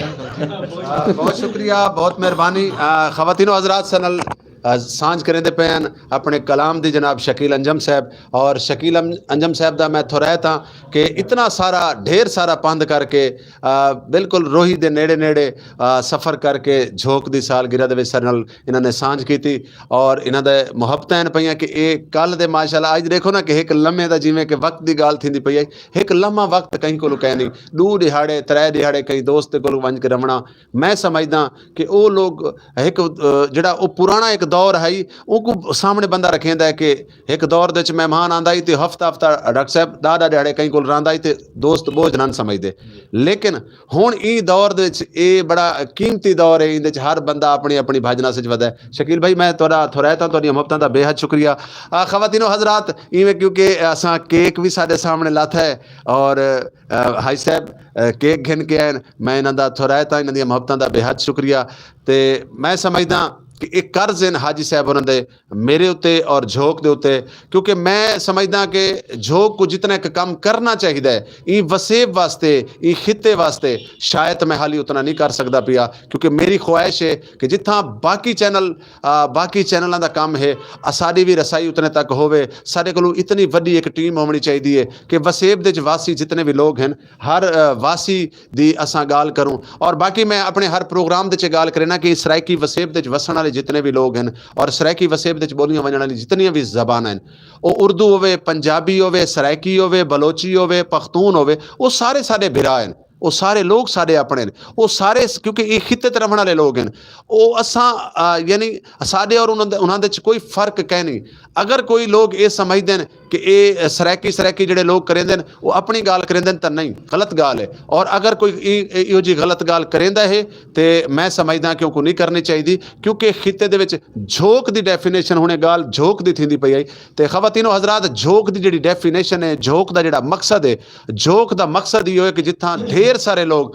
بہت شکریہ، بہت مہربانی۔ آ، خواتین و حضرات، سنل آ، سانجھ کریں دے پے ہیں اپنے کلام دی جناب شکیل انجم صاحب۔ اور شکیل ام-، انجم صاحب دا میں تھورائت ہاں کہ اتنا سارا، ڈھیر سارا پند کر کے، آ، بالکل روہی دے نیڑے نیڑے، آ، سفر کر کے جھوک دی سالگرہ دے وچ سارے نال انہاں نے سانجھ کیتی۔ اور انہاں دے محبتاں ہیں پئیاں کہ اے کل دے ماشاءاللہ اج دیکھو نا کہ ایک لمحے دا جویں کہ وقت دی گال تھیندی پئی ہے، ایک لمحہ وقت کہیں کولوں کہہ نہیں، دو دہاڑے، ترے دہاڑے کہیں دوست دے کولوں ونج کے رمنا۔ میں سمجھدا کہ او لوگ ایک، آ، جڑا او پرانا ایک دور ہے، او کو سامنے بندہ رکھیندا ہے کہ ایک دور دے وچ مہمان آندا ہی تے ہفتہ ہفتہ ڈاکٹر صاحب دا دا ڈیہاڑے کہیں کول راندا ہی تے دوست بوجھ نہ سمجھدے۔ لیکن ہن ای دور دے وچ اے بڑا قیمتی دور ہے، ایندے وچ ہر بندہ اپنی اپنی بھاجنا سچ ودا ہے۔ شکیل بھائی، میں تہاڈا تھورائتا، تہاڈی محبتاں دا بے حد شکریہ۔ آ، خواتین و حضرات، ایویں کیونکہ اساں کیک بھی ساڈے سامنے لاتا ہے اور، آ، حاج صاحب، آ، کیک گھن کے آئے، میں انہاں دا تھورائتا، انہاں دی محبتاں دا بے حد شکریہ۔ تے میں سمجھدا کہ ایک قرض ہیں حاجی صاحب انہاں دے میرے اتے اور جھوک دے اتے، کیونکہ میں سمجھدا کہ جھوک کو جتنا ایک کم کرنا چاہیدا ہے، ای وسیب واسطے، ای خطے واسطے، شاید میں حالی اتنا نہیں کر سکدا پیا، کیونکہ میری خواہش ہے کہ جتھاں باقی چینل، آ، باقی چینلاں دا کم ہے، اساڈی بھی رسائی اتنے تک ہووے۔ ساڈے کولوں اتنی وڈی ایک ٹیم ہونی چاہیدی ہے کہ وسیب دے وچ واسی جتنے بھی لوگ ہیں، ہر، آ، واسی دی اساں گال کروں۔ اور باقی میں اپنے ہر پروگرام دے وچ گال کرنا کہ سرائیکی وسیب دے وچ وسن والے جتنے بھی لوگ ہیں اور سرائیکی وسیب دے وچ بولیاں ونجن والی جتنیاں بھی زباناں ہیں، او اردو ہووے، پنجابی ہووے، سرائیکی ہووے، بلوچی ہووے، پختون ہووے، او سارے ساڈے بھرا ہیں۔ او سارے لوگ ساڈے اپنے نے۔ او سارے س-، کیونکہ اے خطے تے رہن والے لوگ ہیں۔ او اساں، آ، یعنی ساڈے اور انہاں دے، انہاں دے وچ کوئی فرق کہیں نہیں۔ اگر کوئی لوگ اے سمجھدے نے کہ اے سرائیکی، سرائیکی جڑے لوگ کریندے نے، او اپنی گال کریندے نے، تاں نہیں، غلط گال ہے۔ اور اگر کوئی اے-، اے-، ایہو جی غلط گال کریندا ہے، تے میں سمجھدا کہ اوکوں نہیں کرنی چاہیدی، کیونکہ خطے دے وچ جھوک دی ڈیفینیشن ہنے گال جھوک دی تھیندی پئی ہے۔ تے خواتین و حضرات، جھوک دی جڑی ڈیفینیشن ہے، جھوک دا جڑا مقصد ہے، جھوک دا مقصد ایہو ہے کہ جتھاں ڈھیر سارے لوگ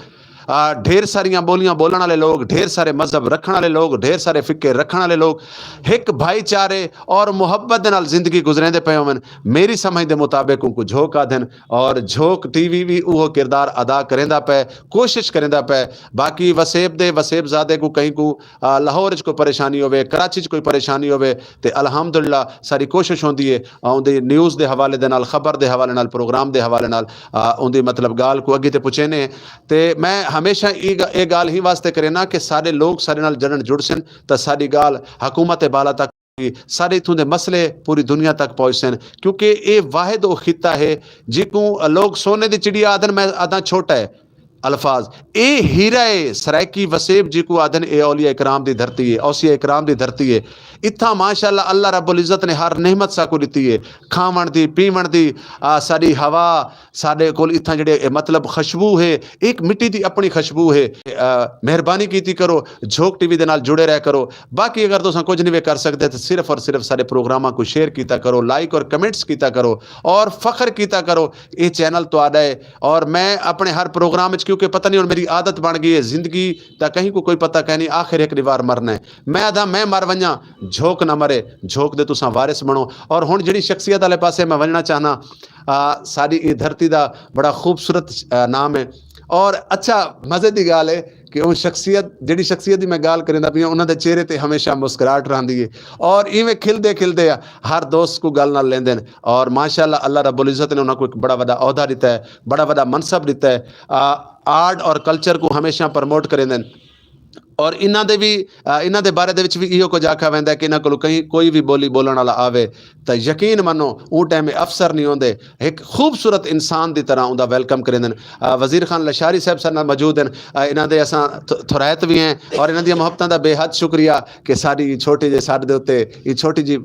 ڈھیر ساریاں بولیاں بولن والے لوگ، ڈھیر سارے مذہب رکھن والے لوگ، ڈھیر سارے فقے رکھن والے لوگ، ایک بھائی چارے اور محبت دے نال زندگی گزریں دے پے ہون۔ میری سمجھ دے مطابق ان کو جھوک آدھن، اور جھوک ٹی وی بھی وہ کردار ادا کریندا پے، کوشش کریندا پے۔ باقی وسیب دے، وسیب زادے کو کہیں کو لاہور وچ کوئی پریشانی ہوے، کراچی وچ کوئی پریشانی ہوے، تے الحمدللہ ساری کوشش ہوندی ہے، اوندی نیوز دے حوالے دے نال، خبر دے حوالے نال، پروگرام دے حوالے نال اوندی مطلب گال کو اگے تے پچھے نے۔ تے میں ہمیشہ ایہہ گال ہی واسطے کرے نا کہ سارے لوگ سارے نال جڑن جڑ سن، تے ساری گال حکومت بالا تک، سارے اتھوں دے مسئلے پوری دنیا تک پہنچ سن، کیونکہ ایہہ واحد او خطہ ہے جی کو لوگ سونے دی چڑیا آدن، میں آدھا چھوٹا ہے۔ الفاظ، اے ہیرا ہے سرائیکی وسیب جی کو آدھن، اے اولیاء اکرام دی دھرتی ہے، اوسیاء اکرام دی دھرتی ہے۔ اتھاں ماشاءاللہ اللہ رب العزت نے ہر نعمت ساکو دتی ہے، کھاون دی، پیون دی، ساری ہوا، سارے کول اتھاں جڑے مطلب خوشبو ہے، ایک مٹی دی اپنی خوشبو ہے۔ مہربانی کیتی کرو، جھوک ٹی وی دے نال جڑے رہ کرو۔ باقی اگر تساں کچھ نہیں وے کر سکتے تو صرف اور صرف سارے پروگراماں کو شیئر کیتا کرو، لائک اور کمنٹس کیتا کرو، اور فخر کیتا کرو۔ یہ چینل تہاڈا ہے، اور میں اپنے ہر پروگرام وچ، کیونکہ پتہ نہیں ہن میری عادت بن گئی ہے، زندگی دا کہیں کو کوئی پتہ کہیں نہیں، آخر ایک دیوار مرنا ہے۔ میں آدھا میں مر ونجاں، جھوک نہ مرے۔ جھوک دے تساں وارث بنو۔ اور ہن جڑی شخصیت والے پاسے میں ونجنا چاہنا، ساری یہ دھرتی دا بڑا خوبصورت نام ہے۔ اور اچھا، مزے دی گال ہے کہ وہ شخصیت، جڑی شخصیت دی میں گال کریندا پیا، انہاں دے چہرے تے ہمیشہ مسکراہٹ رہندی ہے، اور ایویں کھلدے کھلدے ہر دوست کو گل نال لیندے نے۔ اور ماشاءاللہ اللہ رب العزت نے انہاں کو ایک بڑا وڈا عہدہ دتا ہے، بڑا وڈا منصب دتا ہے۔ آرٹ اور کلچر کو ہمیشہ پروموٹ کریندے نے۔ اور انہاں دے بھی انہاں دے بارے دے وچ بھی ایہو کچھ آکھا ویندا ہے کہ انہاں کولوں کہیں کوئی بھی بولی بولن والا آوے، تے یقین منو، اون ٹائم افسر نہیں ہوندے، ایک خوبصورت انسان دی طرح اوندا ویلکم کریندے نے۔ وزیر خان لشاری صاحب سارے نال موجود ہیں۔ انہاں دے اساں تھورائت بھی ہیں، اور انہاں دی محبتاں دا بے حد شکریہ کہ ساری چھوٹی جی ساڈے دے اتے یہ چھوٹی جی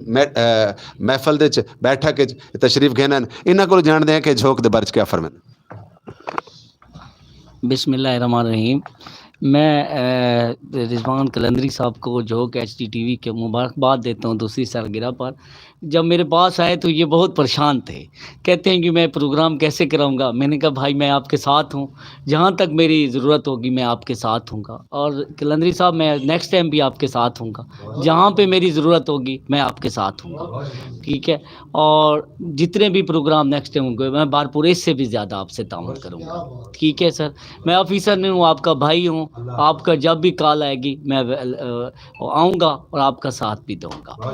محفل دے وچ، بیٹھک وچ تشریف گھنن۔ انہاں کولوں جانتے ہیں کہ جھوک دے بارے وچ کیا فرمائیں۔ بسم اللہ الرحمن الرحیم۔ میں رضوان قلندری صاحب کو جھوک ایچ ڈی ٹی وی کے مبارکباد دیتا ہوں دوسری سالگرہ پر۔ جب میرے پاس آئے تو یہ بہت پریشان تھے، کہتے ہیں کہ میں پروگرام کیسے کراؤں گا؟ میں نے کہا بھائی میں آپ کے ساتھ ہوں، جہاں تک میری ضرورت ہوگی میں آپ کے ساتھ ہوں گا، اور قلندری صاحب میں نیکسٹ ٹائم بھی آپ کے ساتھ ہوں گا، جہاں پہ میری ضرورت ہوگی میں آپ کے ساتھ ہوں گا، ٹھیک ہے؟ اور جتنے بھی پروگرام نیکسٹ ٹائم ہوں گے میں بھرپور اس سے بھی زیادہ آپ سے تعاون کروں گا، ٹھیک ہے سر؟ میں آفیسر نہیں ہوں، آپ کا بھائی ہوں، آپ کا جب بھی کال آئے گی میں آؤں گا اور آپ کا ساتھ بھی دوں گا،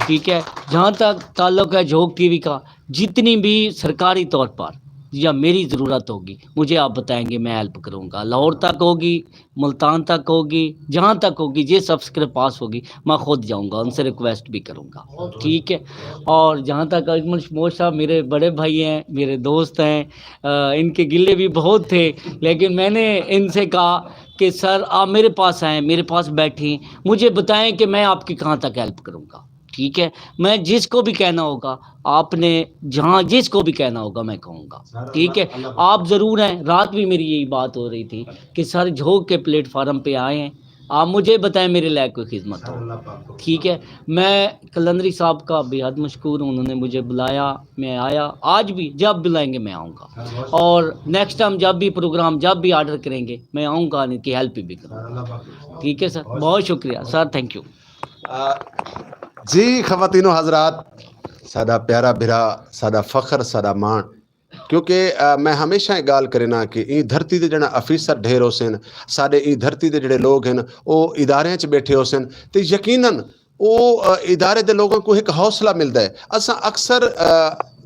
ٹھیک ہے؟ جہاں تک تعلق ہے جھوک ٹی وی کا، جتنی بھی سرکاری طور پر یا میری ضرورت ہوگی مجھے آپ بتائیں گے، میں ہیلپ کروں گا، لاہور تک ہوگی، ملتان تک ہوگی، جہاں تک ہوگی، جس افسر کے پاس ہوگی میں خود جاؤں گا، ان سے ریکویسٹ بھی کروں گا، ٹھیک ہے؟ اور جہاں تک اجمل شموش صاحب میرے بڑے بھائی ہیں، میرے دوست ہیں، ان کے گلے بھی بہت تھے، لیکن میں نے ان سے کہا کہ سر آپ میرے پاس آئیں، میرے پاس بیٹھیں، مجھے بتائیں کہ میں آپ کی کہاں تک ہیلپ کروں گا، ٹھیک ہے؟ میں جس کو بھی کہنا ہوگا، آپ نے جہاں جس کو بھی کہنا ہوگا میں کہوں گا، ٹھیک ہے؟ آپ ضرور ہیں، رات بھی میری یہی بات ہو رہی تھی کہ سر جھوک کے پلیٹ فارم پہ آئے ہیں، آپ مجھے بتائیں میرے لائق کوئی خدمت ہو، ٹھیک ہے؟ میں قلندری صاحب کا بے حد مشکور ہوں، انہوں نے مجھے بلایا، میں آیا، آج بھی جب بلائیں گے میں آؤں گا، اور نیکسٹ ٹائم جب بھی پروگرام جب بھی آرڈر کریں گے میں آؤں گا، ان کی ہیلپ بھی کروں گا، ٹھیک ہے سر؟ بہت شکریہ سر، تھینک یو۔ جی خواتین و حضرات، ساڈا پیارا بھرا، ساڈا فخر، ساڈا مان، کیونکہ میں ہمیشہ یہ گال کرنا کہ این دھرتی دے جنا آفیسر ڈھیر ہو سن، ساڈے این دھرتی دے جڑے لوگ ہیں، وہ ادارے چ بیٹھے ہو سن، تے یقیناً وہ ادارے دے لوگوں کو ایک حوصلہ ملتا ہے۔ اساں اکثر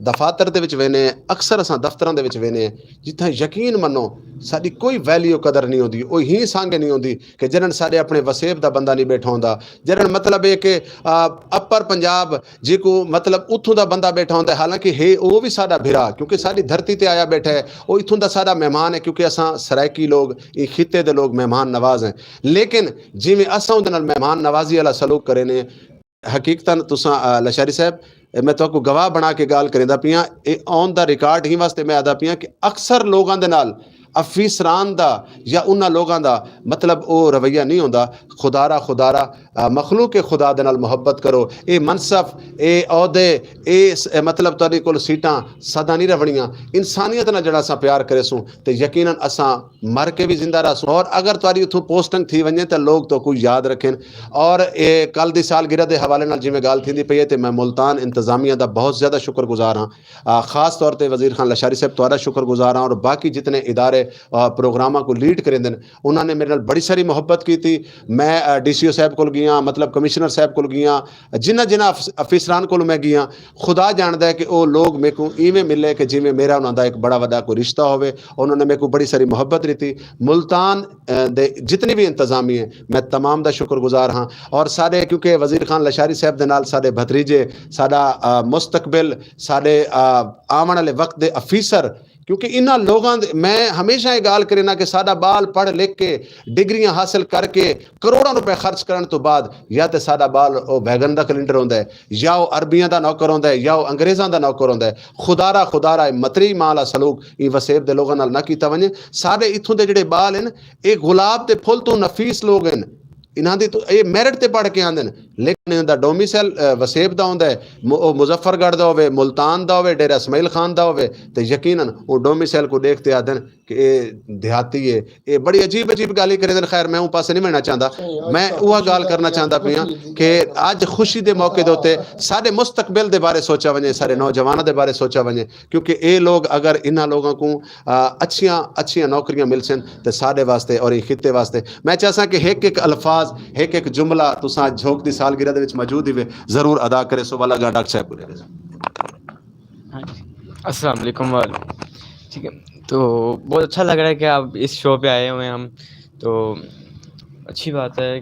دفاتر دے وچ وینے، اکثر اساں دفتراں دے وچ وینے، جتھاں یقین منو ساڈی کوئی ویلیو قدر نہیں ہوندی، وہ ہی سانگے نہیں ہوندی کہ جنن ساڈے اپنے وسیب دا بندہ نہیں بیٹھا ہوندا، جنن مطلب ہے کہ اپر پنجاب جی کو مطلب اتھوں دا بندہ بیٹھا ہوندا ہے، حالانکہ ہے وہ بھی ساڈا بھرا، کیونکہ ساڈی دھرتی تے آیا بیٹھا ہے، وہ اتھوں دا ساڈا مہمان ہے، کیونکہ اساں سرائیکی لوگ یہ خطے دے لوگ مہمان نواز ہیں۔ لیکن جویں اساں اودے نال مہمان نوازی والا سلوک کرے نے، حقیقتاً تساں لشاری صاحب، میں تہاکوں گواہ بنا کے گال کریندا پیاں، اے آن دا ریکارڈ ہی واسطے میں آدا پیاں کہ اکثر لوگاں دے نال افیسران دا یا انہاں لوگاں دا مطلب او رویہ نہیں ہوندا۔ خدا را، خدا را، آ، مخلوق خدا دے نال محبت کرو۔ اے منصف، اے عہدے، اے س-، اے مطلب تہاڈے کول سیٹاں سدا نہیں رہنیاں۔ انسانیت نال جڑا اساں پیار کرے سوں تے یقیناً اساں مر کے بھی زندہ رہسوں۔ اور اگر تہاڈی اتھوں پوسٹنگ تھی ونجے تے لوگ تو کوئی یاد رکھن۔ اور اے کل دی سالگرہ دے حوالے نال جویں گل تھیندی پئی ہے تے میں ملتان انتظامیہ دا بہت زیادہ شکر گزار ہاں۔ آ، خاص طور تے وزیر خان لشاری صاحب تہاڈا شکر گزار ہاں اور باقی جتنے ادارے، آ، پروگراماں کو لیڈ کریندے نے، انہاں نے میرے نال بڑی ساری محبت کیتی۔ میں، آ، ڈی سی او صاحب کول گیا، مطلب کمشنر صاحب کول گیا، جنہ جنہ آفس-، آفیسران کول میں گیا، خدا جاندا ہے کہ او لوگ میرے کو ایویں ملے کہ جویں میرا انہاں دا ایک بڑا وڈا کوئی رشتہ ہووے۔ انہاں نے میرے کو بڑی ساری محبت دتی۔ ملتان، آ، دے جتنی بھی انتظامیہ ہیں، میں تمام دا شکر گزار ہاں۔ اور سارے، کیونکہ وزیر خان لشاری صاحب دے نال سارے بھتریجے، سارا، آ، مستقبل، سارے، آ، آون والے وقت دے آفیسر، کیونکہ انہاں لوگاں دے، میں ہمیشہ یہ گال کرنا کہ ساڈا بال پڑھ لکھ کے، ڈگریاں حاصل کر کے، کروڑاں روپے خرچ کرن تو بعد یا تے ساڈا بال او ویگن دا کلینڈر ہوندا ہے، یا او عربیاں دا نوکر ہوندا ہے، یا او انگریزاں دا نوکر ہوندا ہے۔ خدا را، خدا را، اے متری مال آ سلوک ای وسیب دے لوگاں نال نہ کیتا ونجے۔ ساڈے اتھوں دے جڑے بال ہیں، اے گلاب دے پھل تو نفیس لوگ ہیں۔ انہاں دی تو اے میرٹ تے پڑھ کے آندے نے، لیکن انہاں دا ڈومیسائل، اے، وسیب دا ہوندا ہے، م-، او مظفر گڑھ دا ہوے، ملتان دا ہوے، ڈیرہ اسماعیل خان دا ہوے، تے یقیناً او ڈومیسائل کو دیکھ تے آندے نے کہ اے دیہاتی ہے۔ اے بڑی عجیب عجیب گالیں کریندے نے۔ خیر، میں اون پاسے نہیں وڑنا چاہندا۔ میں اوہ گال کرنا چاہندا پیاں کہ اج خوشی دے موقع دے اُتے سارے مستقبل دے بارے سوچا ونجے، سارے نوجواناں دے بارے سوچا ونجے، کیونکہ اے لوگ اگر انہاں لوگاں کو، آ، اچھیاں، اچھیاں نوکریاں مل سن تے سارے واسطے اور اے خطے واسطے۔ میں چاہساں کہ ایک ایک الفاظ، ایک ایک جملہ تساں جھوک دی سالگرہ دے وچ موجود ہی وے، ضرور ادا کرے سو۔ والا گا ڈاکٹر صاحب کو دے دے۔ ہاں جی۔ السلام علیکم وال۔ ٹھیک ہے، تو بہت اچھا لگ رہا ہے کہ آپ اس شو پہ آئے ہوئے ہیں ہم، تو اچھی بات ہے۔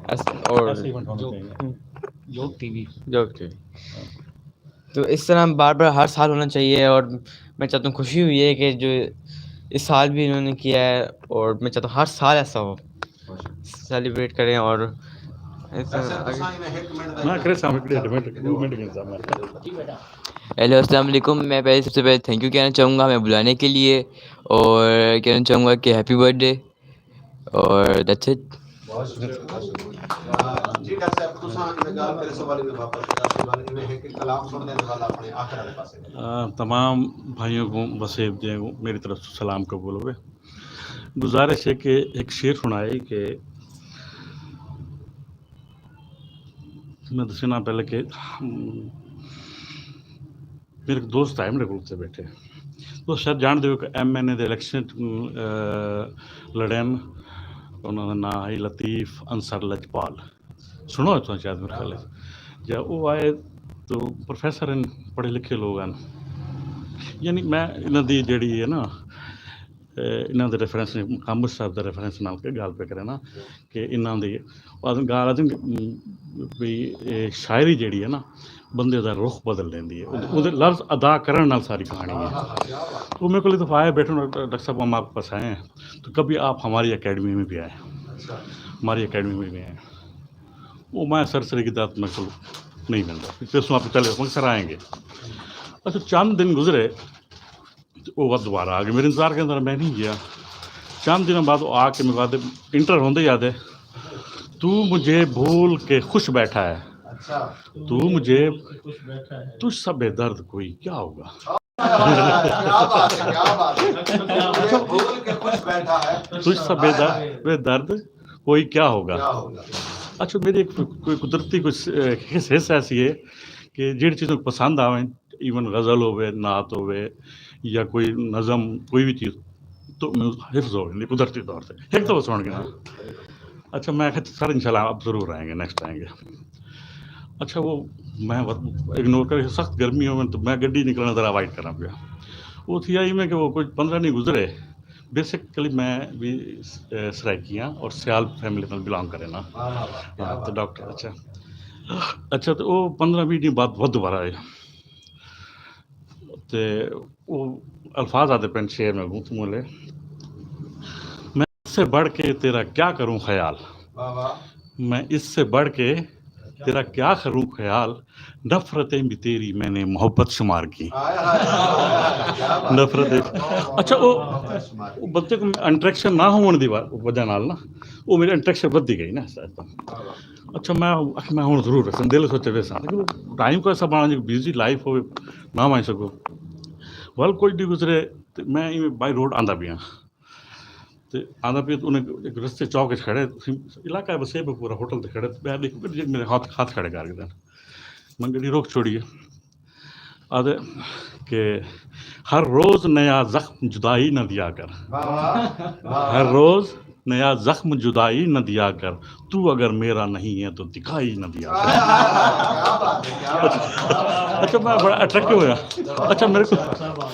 ایس-، اور ایسے ایونٹ ہونا چاہیے۔ جوک ٹی وی۔ جوک ٹی وی۔ تو اس طرح بار بار ہر سال ہونا چاہیے، اور میں چاہتا ہوں، خوشی ہوئی ہے کہ جو اس سال بھی انہوں نے کیا ہے، اور میں چاہتا ہوں ہر سال ایسا ہو، سیلیبریٹ کریں۔ اور ایسا نہ کرے سامنے ڈیڑھ منٹ، دو منٹ کے سامنے۔ ہیلو، السلام علیکم۔ میں پہلے، سب سے پہلے تھینک یو کہنا چاہوں گا ہمیں بلانے کے لیے، اور کہنا چاہوں گا کہ ہیپی برتھ ڈے، اور دیٹس اٹ۔ بہت شکریہ، بہت شکریہ۔ آ، جی ڈاکٹر صاحب، تساں اے گل کرے سو والے میں واپس، ڈاکٹر صاحب والے میں ایک کلام سننے والا اپنے آخر والے پاسے۔ آ، تمام بھائیوں کو، وسیب دے کو میری طرف سے سلام قبول ہوئے۔ گزارش ہے کہ ایک شعر سنائے کہ میں دسنا پہلے کہ، ہم، میرے ایک دوست آئے میرے کول تے بیٹھے۔ دوست شاید جان دے ہو کہ ایم این اے دے الیکشن، آ، لڑے ہن۔ انہاں دا ناں ہے لطیف انصر لجپال۔ سنو اتھوں شاید میرے خیال ہے۔ جا او آئے تو پروفیسر ہن، پڑھے لکھے لوگ ہن۔ یعنی میں انہاں دی جڑی ہے نا، اے، انہاں دے ریفرنس نے، کامبر صاحب دے ریفرنس نال کے گل پہ کرے نا، کہ انہاں دی، او آدم گال آدم، ام، بھی، اے، شاعری جڑی ہے نا، بندے دا رخ بدل دیندی ہے۔ او، او دے لفظ ادا کرن نال ساری کہانی ہے۔ تو میرے کو دفعہ آئے بیٹھے، ڈاکٹر صاحب، ہم آپ کے پاس آئے ہیں، تو کبھی آپ ہماری اکیڈمی میں بھی آئے، ہماری اکیڈمی میں بھی آئے۔ وہ میں سر سر کی دات میں کو نہیں ملتا، پھر سو آپ پہلے ہم سر آئیں گے۔ اچھا، چند دن گزرے، تے او وقت دوبارہ آ گئے۔ میرے انتظار کے اندر میں نہیں گیا۔ چند دنوں بعد وہ آ کے میرے بعد انٹر ہوندے یاد ہے، "تو مجھے بھول کے خوش بیٹھا ہے، تو مجھے، تجھ سا بے درد کوئی کیا ہوگا؟" کیا بات ہے، کیا بات ہے۔ مجھے بھول کے خوش بیٹھا ہے۔ تجھ سا بے درد، بے درد کوئی کیا ہوگا؟ کیا ہوگا؟ اچھا، میری ایک کوئی قدرتی کوئی س-، حص، حص ایسی ہے کہ جڑی چیزوں کو پسند آویں، ایون غزل ہوے، نعت ہوے، یا کوئی نظم، کوئی بھی چیز، تو میں حفظ ہو جاندی قدرتی طور تے۔ ایک تو سن گیا۔ اچھا، میں کہا، "سر، انشاءاللہ آپ ضرور آئیں گے، نیکسٹ آئیں گے۔" اچھا، وہ میں اگنور کر کے، سخت گرمی ہو، تو میں گڈی نکلنا ذرا اوائڈ کرنا پیا۔ وہ تھی آئی میں کہ وہ کچھ پندرہ نہیں گزرے، بیسکلی میں بھی، اے، سرائیکی ہاں اور سیال فیملی نال بلانگ کرے نا۔ ہاں، تو ڈاکٹر، اچھا۔ اچھا، تو وہ پندرہ بیس دن بعد وہ دوبارہ آئے۔ تے وہ الفاظ آتے پین شعر میں گوں تمہوں لے۔ "میں اس سے بڑھ کے تیرا کیا کروں خیال؟ میں اس سے بڑھ کے تیرا کیا کروں خیال، نفرتیں بھی تیری میں نے محبت شمار کی۔ نفرت ایک، اچھا، وہ، وہ بندے کو انٹریکشن نہ ہون دی وا-، وجہ نال نا، وہ میری انٹریکشن ودھی گئی نا۔ اچھا، میں، میں ہن ضرور رسم دل سوچے ویسا، لیکن ٹائم کو ایسا بنا جو بزی لائف ہوئے، نہ مان سکو۔ ول کچھ نہیں گزرے، تے میں ایویں بائی روڈ آندا پیا۔ تے آندا پیا تے انہیں ایک رستے چوک وچ کھڑے، علاقہ ہے وسیب پورا، ہوٹل تے کھڑے، تے میں دیکھ، میرے ہاتھ، ہاتھ کھڑے کر کے دین۔ میں گڈی روک چھوڑی ہے۔ آدھے کہ ہر روز نیا زخم جدائی نہ دیا کر۔ ہر روز نیا زخم جدائی نہ دیا کر، تو اگر میرا نہیں ہے تو دکھائی نہ دیا کر۔ اچھا، میں بڑا اٹریکٹو ہویا۔ اچھا، میرے کو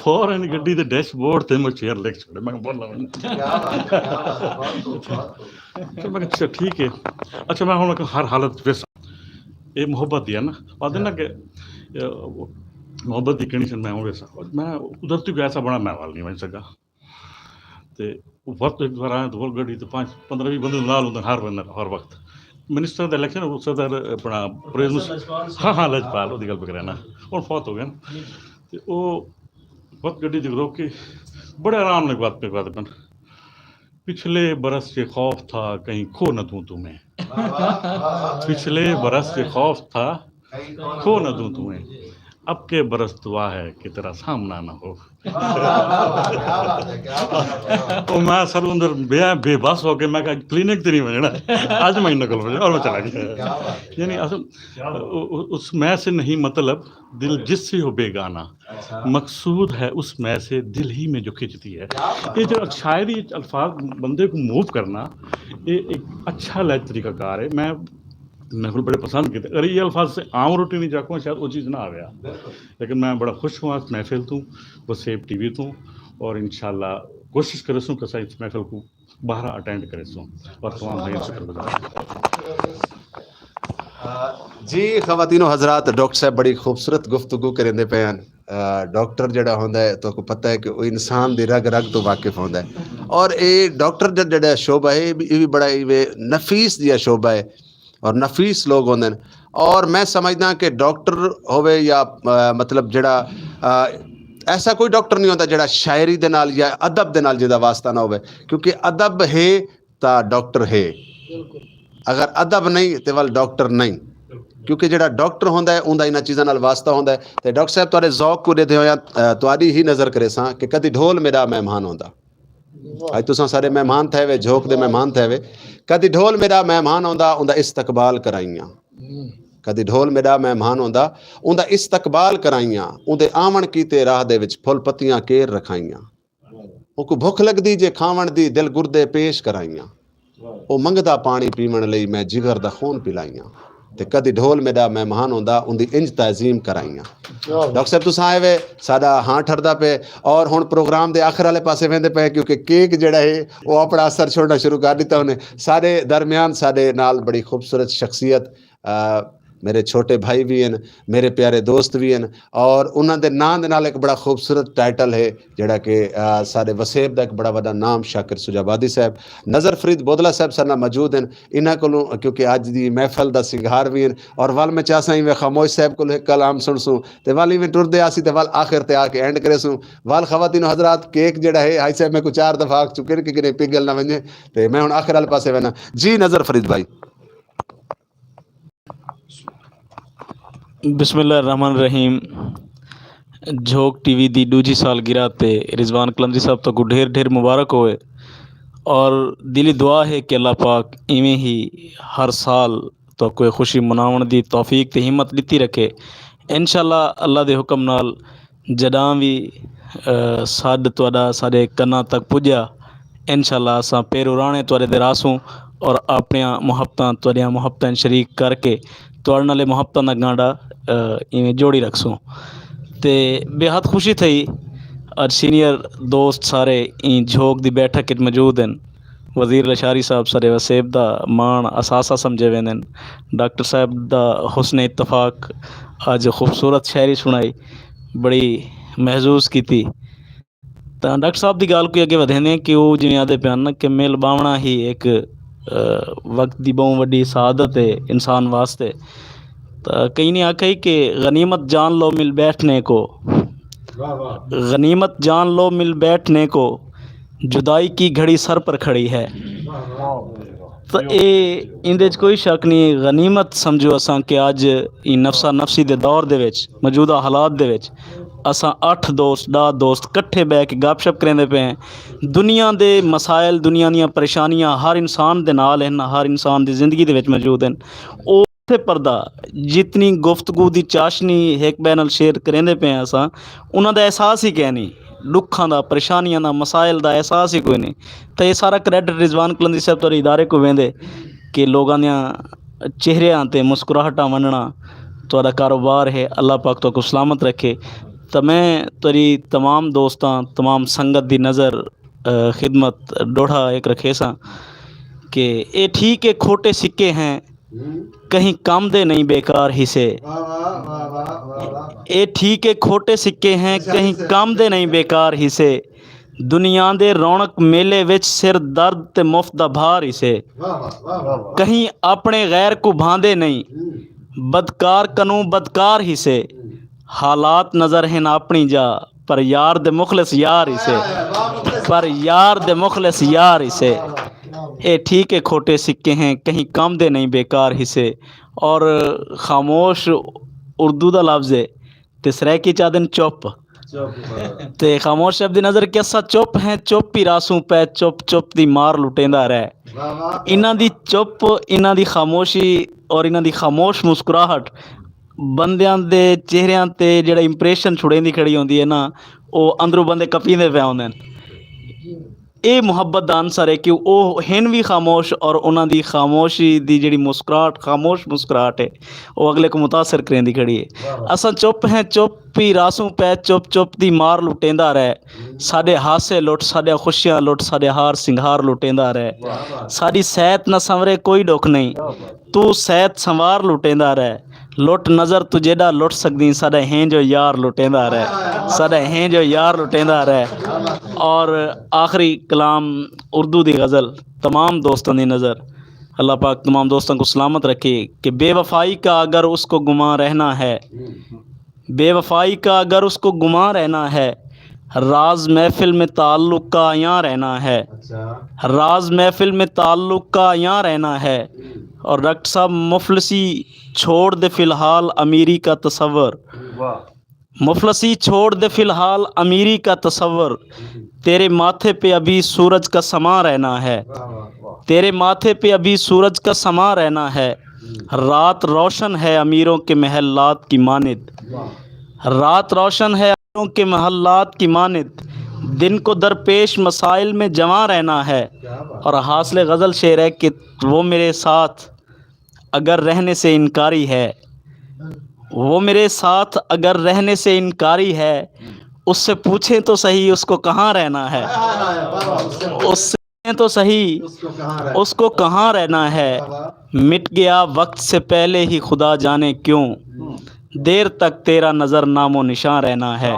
فوراً گڈی دے ڈیش بورڈ تے میں چیئر لکھ چھوڑے، میں بولا۔ اچھا، میں کہا، اچھا، ٹھیک ہے۔ اچھا، میں ہن ہر حالت وچ یہ محبت دی ہے نا، آدھے نا کہ، اے، محبت دی کنڈیشن میں ہوں ویسا، میں قدرتی کوئی ایسا بنا میں وال نہیں بن سکا۔ تے وقت ایک بار آیا تو وہ گڈی تو پانچ، پندرہ بھی بندے نال ہوندے ہر بندے، ہر وقت۔ منسٹر دا الیکشن، وہ صدر اپنا پریز مس-، ہاں، ہاں، لجپال، وہ دی گل پہ کرنا۔ اور فوت ہو گئے نا۔ تے وہ وقت گڈی دی روک کے بڑے آرام نال بات پہ بات بن۔ پچھلے برس یہ خوف تھا کہیں کھو نہ دوں تمہیں۔ پچھلے برس یہ خوف تھا کھو نہ دوں تمہیں۔ اب کے برس دعا ہے کہ تیرا سامنا نہ ہو۔ او میں سر اندر بے، بے بس ہو کے میں کہا، "کلینک تے نہیں بننا، اج میں نقل بننا"، اور میں چلا گیا۔ یعنی اصل، اس میں سے نہیں مطلب، دل جس سے ہو بیگانہ۔ مقصود ہے اس میں سے دل ہی میں جو کھنچتی ہے۔ یہ جو شاعری الفاظ بندے کو موو کرنا، یہ ایک اچھا لائف طریقہ کار ہے۔ میں، میں کو بڑے پسند کیتے۔ اگر یہ الفاظ سے عام روٹین نہیں جاکوں، شاید وہ چیز نہ آوے۔ لیکن میں بڑا خوش ہوں اس محفل تو، وسیب ٹی وی تو، اور انشاءاللہ کوشش کرے سوں کہ اس محفل کو باہر اٹینڈ کرے سوں، اور تمام بھائیوں سے شکر گزار ہوں۔ جی، خواتین و حضرات، ڈاکٹر صاحب بڑی خوبصورت گفتگو کریندے پے ہن۔ آ، ڈاکٹر جڑا ہوندا ہے، تو کو پتہ ہے کہ وہ انسان دی رگ رگ تو واقف ہوندا ہے۔ اور اے ڈاکٹر دا جڑا شعبہ ہے، یہ بھی، یہ بھی بڑا ایویں نفیس جیا شعبہ ہے اور نفیس لوگ ہوندے نے۔ اور میں سمجھدا کہ ڈاکٹر ہوے یا، آ، مطلب جڑا، آ، ایسا کوئی ڈاکٹر نہیں ہوندا جڑا شاعری دے نال یا ادب دے نال جدا واسطہ نہ ہوے، کیونکہ ادب ہے تا ڈاکٹر ہے۔ اگر ادب نہیں تے ول ڈاکٹر نہیں، کیونکہ جڑا ڈاکٹر ہوندا ہے، اوندا انہاں چیزاں نال واسطہ ہوندا ہے۔ تے ڈاکٹر صاحب، تہاڈے ذوق کو دیدے ہویا، آ، تہاڈی ہی نظر کرے ساں کہ کدی ڈھول میرا مہمان ہوندا۔ اج تساں سارے مہمان تھے وے، جھوک دے مہمان تھے وے۔ کدی ڈھول میرا مہمان ہوندا، اوندا استقبال کرائیاں۔ کدی ڈھول میرا مہمان ہوندا، اوندا استقبال کرائیاں۔ اوندے آون کیتے راہ دے وچ پھل پتیاں کیر رکھائیاں۔ اوکوں بھکھ لگدی جے کھاون دی، دل گردے پیش کرائیاں۔ او منگدا پانی پیون لئی، میں جگر دا خون پلائیاں۔ تے کدی ڈھول میرا مہمان ہوندا، اوندی انج تعظیم کرائیاں۔ ڈاکٹر صاحب، تساں آئے وے، ساڈا ہاں ٹھردا پے۔ اور ہن پروگرام دے آخر والے پاسے ویندے پے، کیونکہ کیک جڑا ہے، وہ اپنا اثر چھوڑنا شروع کر دیتا انہیں۔ سارے درمیان ساڈے نال بڑی خوبصورت شخصیت، آ، میرے چھوٹے بھائی بھی ہیں، میرے پیارے دوست بھی ہیں، اور انہاں دے نام دے نال ایک بڑا خوبصورت ٹائٹل ہے، جڑا کہ، آ، سارے وسیب دا ایک بڑا وڈا نام، شاکر سجابادی صاحب۔ نظر فرید بودلا صاحب سارے نال موجود ہیں۔ انہاں کولوں، کیونکہ اج دی محفل دا سنگھار بھی ہیں، اور ول میں چاہساں ایویں خاموش صاحب کولوں ایک کلام سن سوں، تے ول ایویں ٹردے آسی، تے ول آخر تے آ کے اینڈ کرے سوں۔ ول خواتین و حضرات، کیک جڑا ہے، حاجی صاحب میں کو چار دفعہ آکھ چکے نے کہ کنے پگل نہ ونجے، تے میں ہن آخر والے پاسے وینا۔ جی نظر فرید بھائی۔ بسم اللہ الرحمن الرحیم۔ جھوک ٹی وی دی دوجی سالگرہ تے رضوان کلندری صاحب تو کو ڈھیر ڈھیر مبارک ہوئے، اور دلی دعا ہے کہ اللہ پاک ایویں ہی ہر سال تو کوئی خوشی مناون دی توفیق تے ہمت دتی رکھے۔ انشاءاللہ اللہ دے حکم نال جڈاں وی، اے، سڈ تہاڈا ساڈے کناں تک پجیا، انشاءاللہ اساں پیر ارانے تہاڈے تے راسوں اور اپنیاں محبتاں تہاڈیاں محبتاں شریک کر کے تہاڈے نال محبتاں دا گانڈا، اے، ایویں جوڑی رکھسوں۔ تے بے حد خوشی تھئی، اج سینئر دوست سارے ایں جھوک دی بیٹھک وچ موجود ہن۔ وزیر لشاری صاحب سارے وسیب دا مان اثاثہ سمجھے ویندے ہن۔ ڈاکٹر صاحب دا حسن اتفاق، اج خوبصورت شاعری سنائی، بڑی محظوظ کیتی۔ تاں ڈاکٹر صاحب دی گل کوئی اگے ودھیندے ہیں کہ وہ جویں آدھے پے ہن کہ مل باونا ہی ایک، اے، وقت دی بہوں وڈی سعادت ہے انسان واسطے۔ تو کہیں نے آکھا ہی کہ غنیمت جان لو مل بیٹھنے کو، غنیمت جان لو مل بیٹھنے کو، جدائی کی گھڑی سر پر کھڑی ہے۔ تو اے، ایندے وچ کوئی شک نہیں، غنیمت سمجھو اساں کہ اج ای نفسا نفسی دے دور دے وچ، موجودہ حالات دے وچ اساں اٹھ دوست، ڈاہ دوست کٹھے بہ کے گپ شپ کریندے پئے ہیں۔ دنیا دے مسائل، دنیا دیاں پریشانیاں ہر انسان دے نال ہن، ہر انسان دی زندگی دے وچ موجود ہن۔ او اتھے پردہ، جتنی گفتگو دی چاشنی ہک بین ال شیئر کریندے پئے ہیں اساں، انہاں دا احساس ہی کہہ نہیں، دکھاں دا، پریشانیاں دا، مسائل دا احساس ہی کوئی نہیں۔ تے یہ سارا کریڈٹ رضوان کلندی صاحب تہاڈے ادارے کو ویندے کہ لوگاں دیاں چہریاں تے مسکراہٹاں ونڈنا تہاڈا کاروبار ہے۔ اللہ پاک تہاکوں سلامت رکھے۔ تے میں تہاڈی تمام دوستاں، تمام سنگت دی نظر، اے، خدمت ڈوڑھا ایک رکھے ساں کہ اے ٹھیک ہے، کھوٹے سکے ہیں، کہیں کم دے نہیں، بیکار ہی سے۔ اے ٹھیک ہے، کھوٹے سکے ہیں، کہیں کم دے نہیں، بیکار ہی سے۔ دنیا دے رونق میلے وچ سر درد تے مفت دا بھار ہی سے۔ کہیں اپنے غیر کو بھاندے نہیں، بدکار کنوں بدکار ہی سے۔ حالات نظر ہن اپنی جا، پر یار دے مخلص یار ہی سے۔ پر یار دے مخلص یار ہی سے۔ اے ٹھیک ہے، کھوٹے سکے ہیں، کہیں کم دے نہیں، بیکار ہی سے۔ اور خاموش اردو دا لفظ ہے، تے سرائیکی چاہدن چپ۔ تے خاموش شب دی نظر کہ اساں چپ ہیں، چپ ہی راسوں پہ، چپ چپ دی مار لٹیندا رہ۔ انہاں دی چپ، انہاں دی خاموشی اور انہاں دی خاموش مسکراہٹ بندیاں دے چہریاں تے جڑا امپریشن چھڑیندی کھڑی ہوندی ہے نا، او اندروں بندے کپیندے پے ہوندے نے۔ اے محبت دا عنصر ہے کہ او ہن وی خاموش، اور انہاں دی خاموشی دی جڑی مسکراہٹ، خاموش مسکراہٹ ہے، او اگلے کو متاثر کریندی کھڑی ہے۔ اساں چپ ہیں، چپ ہی راسوں پہ، چپ چپ دی مار لٹیندا رہ۔ ساڈے ہاسے لٹ، ساڈیاں خوشیاں لٹ، ساڈے ہار سنگھار لٹیندا رہ۔ ساڈی صحت نہ سنورے، کوئی ڈکھ نہیں، تو صحت سنوار لٹیندا رہ۔ لٹ نظر تو جیڈا لٹ سکدی، ساڈا ہیں جو یار لٹیندا رہ۔ ساڈا ہیں جو یار لٹیندا رہ۔ اور آخری کلام، اردو دی غزل، تمام دوستاں دی نظر۔ اللہ پاک تمام دوستوں کو سلامت رکھے کہ بے وفائی کا اگر اس کو گمان رہنا ہے، بے وفائی کا اگر اس کو گمان رہنا ہے، راز محفل میں تعلق کا عیاں رہنا ہے۔ راز محفل میں تعلق کا عیاں رہنا ہے۔ اور ڈاکٹر صاحب، مفلسی چھوڑ دے فی الحال امیری کا تصور۔ مفلسی چھوڑ دے فی الحال امیری کا تصور۔ تیرے ماتھے پہ ابھی سورج کا سما رہنا ہے۔ تیرے ماتھے پہ ابھی سورج کا سما رہنا ہے۔ رات روشن ہے امیروں کے محلات کی مانند۔ رات روشن ہے امیروں کے محلات کی مانند۔ دن کو درپیش مسائل میں جواں رہنا ہے۔ اور حاصل غزل شعر ہے کہ وہ میرے ساتھ اگر رہنے سے انکاری ہے، وہ میرے ساتھ اگر رہنے سے انکاری ہے، اس سے پوچھیں تو صحیح اس کو کہاں رہنا ہے۔ اس سے تو صحیح اس کو کہاں رہنا ہے۔ مٹ گیا وقت سے پہلے ہی خدا جانے کیوں، دیر تک تیرا نظر نام و نشان رہنا ہے۔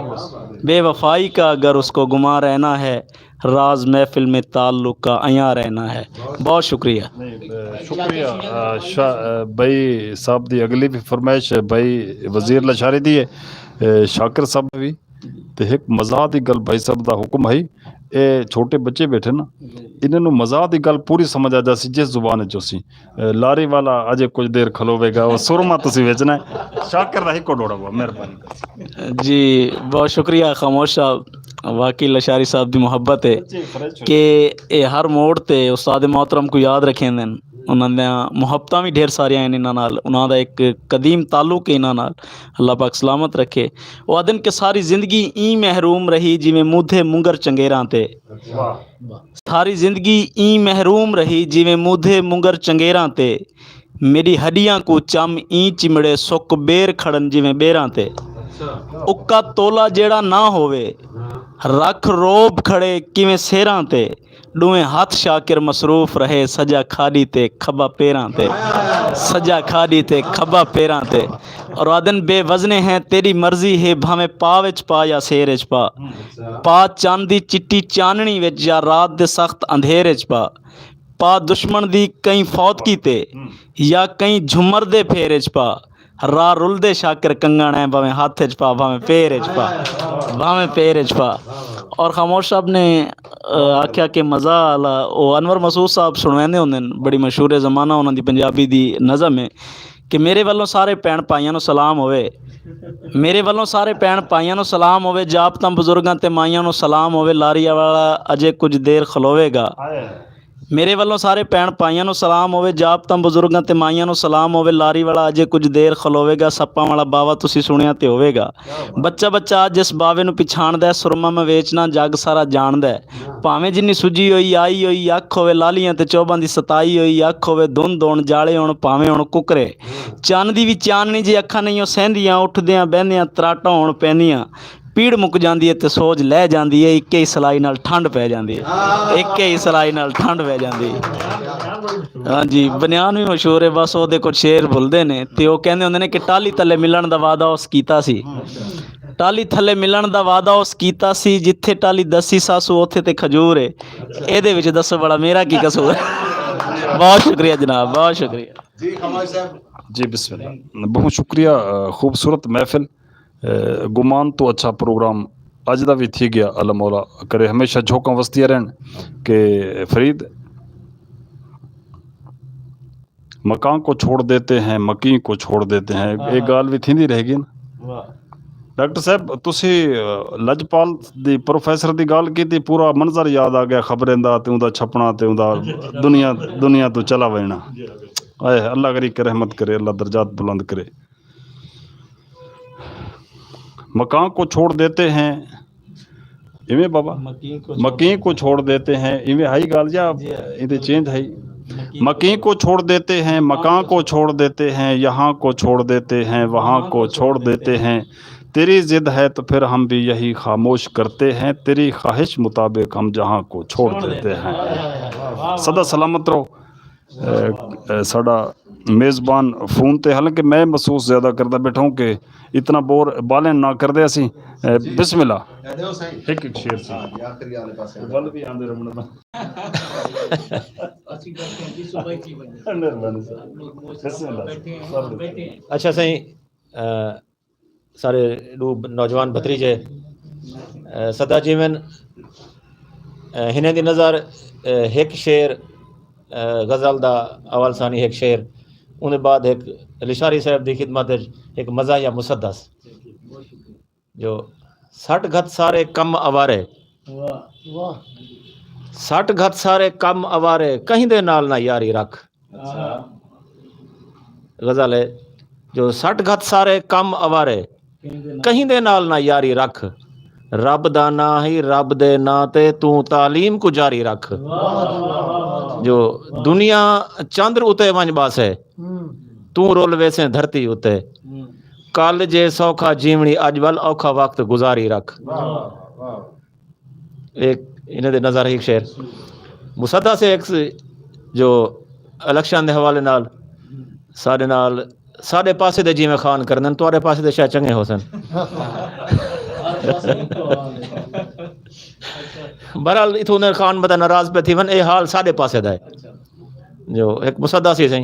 بے وفائی کا اگر اس کو گمان رہنا ہے، راز محفل میں تعلق کا عیاں رہنا ہے۔ بہت شکریہ۔ نہیں، اے، شکریہ، اے، شاہ، اے، بھائی صاحب دی اگلی بھی فرمائش ہے، بھائی وزیر لشاری دی ہے، اے، شاکر صاحب بھی۔ تے ایک مزاح دی گل بھائی صاحب دا حکم ہے، اے چھوٹے بچے بیٹھے نا، انہاں نوں مزاح دی گل پوری سمجھ آ جاسی جس زبان وچ ہوسی۔ اے، لاری والا اجے کچھ دیر کھلوے گا، وہ سرما تسی ویچنا ہے۔ شاکر دا ہکو ڈوڑا ہوا، مہربانی۔ جی، بہت شکریہ خاموش صاحب، واقعی لشاری صاحب دی محبت ہے کہ اے ہر موڑ تے استاد محترم کو یاد رکھیں دن۔ انہاں دیاں محبتاں بھی ڈھیر ساریاں ہیں انہاں نال، انہاں دا ایک قدیم تعلق ہے انہاں نال۔ اللہ پاک سلامت رکھے۔ وہ آدن کہ ساری زندگی ایں محروم رہی جویں مودھے مونگر چنگیراں تے۔ ساری زندگی ایں محروم رہی جویں مودھے مونگر چنگیراں تے۔ میری ہڈیاں کو چم ایں چمڑے سک بیر کھڑن جویں بیراں تے۔ اکا تولا جیڑا نہ ہووے، رکھ روب کھڑے کیویں سیراں تے۔ ڈویں ہتھ شاکر مصروف رہے سجا کھاڈی تے کھبا پیراں تے۔ سجا کھاڈی تے کھبا پیراں تے۔ اور آدن بے وزنے ہیں، تیری مرضی ہے، بھاویں پا وچ پا یا سیر وچ پا۔ پا چند دی چٹی چاننی وچ یا رات دے سخت اندھیر وچ پا۔ پا دشمن دی کہیں فوت کیتے یا کہیں جھمر دے پھیر وچ پا۔ راہ رلدے شاکر کنگن ہے، بھاویں ہاتھ اچ پا، بھاویں پیر اچ پا، بھاویں پیر اچ پا۔ اور خاموش صاحب نے، آ، آکھیا کہ مزہ آلا، او انور مسعود صاحب سنویندے ہوندے نے، بڑی مشہور ہے، زمانہ انہاں دی پنجابی دی نظم ہے کہ میرے ولوں سارے بھین بھائیاں نوں سلام ہووے، میرے ولوں سارے بھین بھائیاں نوں سلام ہووے، جاپ تاں بزرگاں تے مائیاں نوں سلام ہووے، لاری والا اجے کچھ دیر کھلووے گا۔ میرے ولوں سارے بھین بھائیاں نوں سلام ہووے، جاپ تاں بزرگاں تے مائیاں نوں سلام ہووے، لاری والا اجے کچھ دیر کھلووے گا، سپاں والا باوا تسی سنیا تے ہووے گا۔ بچہ بچہ اج اس باوے نوں پچھاندے، سرما میں ویچنا جگ سارا جاندے۔ پاویں جنی سجی ہوئی آئی ہوئی اکھ ہووے، لالیاں تے چوباں دی ستائی ہوئی اکھ ہووے، دھن دھون جالے ہون پاویں ہون ککرے، چن دی وی چاننی جے اکھاں نہیں او سہندیاں، اٹھدیاں بہندیاں تراٹاں ہون پیندیاں۔ پیڑ مک جاندی ہے تے سوج لے جاندی ہے، اکے ہی سلائی نال ٹھنڈ پے جاندی ہے، اکے ہی سلائی نال ٹھنڈ پے جاندی ہے۔ ہاں جی، بنیان وی مشہور ہے، بس او دے کچھ شعر بھلدے نے تے او کہندے ہوندے نے کہ ٹالی تلے ملن دا وعدہ اس کیتا سی، ٹالی تھلے ملن دا وعدہ اس کیتا سی، جتھے ٹالی دسی ساسو اوتھے تے کھجور ہے۔ اے دے وچ دسو بڑا میرا کی قصور ہے؟ بہت شکریہ جناب، بہت شکریہ۔ جی بسم اللہ، بہت شکریہ۔ خوبصورت محفل، گمان تو اچھا پروگرام اج دا وی تھی گیا۔ اللہ مولا کرے ہمیشہ جھوکاں وستیاں رہن کہ فرید مکان کو چھوڑ دیتے ہیں، مکین کو چھوڑ دیتے ہیں۔ ایک گال وی تھیندی رہ گئی نا۔ ڈاکٹر صاحب، تسی لجپال دی پروفیسر دی گال کیتی، پورا منظر یاد آ گیا، خبریں دا تے اوندا چھپنا تے اوندا دنیا، دنیا تو چلا وینا۔ اے اللہ غریق کے رحمت کرے، اللہ درجات بلند کرے۔ مکان کو چھوڑ دیتے ہیں، ایویں بابا؟ مکین کو چھوڑ دیتے ہیں، ایویں ہائی گال یا ایندے چینج ہے؟ مکین کو چھوڑ دیتے ہیں، مکان کو چھوڑ دیتے ہیں، یہاں کو چھوڑ دیتے ہیں، وہاں کو چھوڑ دیتے ہیں۔ تیری ضد ہے تو پھر ہم بھی یہی خاموش کرتے ہیں، تیری خواہش مطابق ہم جہاں کو چھوڑ دیتے ہیں۔ سدا سلامت رہو۔ اے، اے، ساڈا میزبان فون تے، حالانکہ میں محسوس زیادہ کردا بیٹھا ہوں کہ اتنا بور بالن نہ کردے اسی۔ اے، بسم اللہ۔ ایک ایک شعر سی۔ ول بھی آندے رہنا۔ مہربانی سر۔ اچھا سائیں، اے، سارے ڈو نوجوان بھتریجے، اے، سدا جیون، اے، ہنیں دی نظر، اے، ہک شعر، اے، غزل دا اول ثانی ہک شعر، اون دے بعد ہک لشاری صاحب دی خدمت وچ ہک مزاحیہ مسدس۔ جو سٹ گھت سارے کم اوارے، سٹ گھت سارے کم اوارے، کہیں دے نال نہ یاری رکھ۔ غزل ہے، جو سٹ گھت سارے کم اوارے، کہیں دے نال نہ یاری رکھ۔ رب دا ناں ہی، رب دے ناں تے توں تعلیم کو جاری رکھ۔ جو دنیا چندر اتے ونج باسے، توں رول ویسیں دھرتی اتے۔ کل جے سوکھا جیونی، اج ول اوکھا وقت گزاری رکھ۔ ایک انہاں دے نظر ہی ایک شعر۔ مسدس ہے ایک س-، جو الیکشن دے حوالے نال ساڈے نال، ساڈے پاسے دے جیویں خان کرن، تواڈے پاسے دے شاید چنگے ہو سن۔ بہرحال، اتھوں دے خان مطلب ناراض پہ تھی ون، اے حال ساڈے پاسے دا ہے۔ جو ایک مسدس ہی سہی،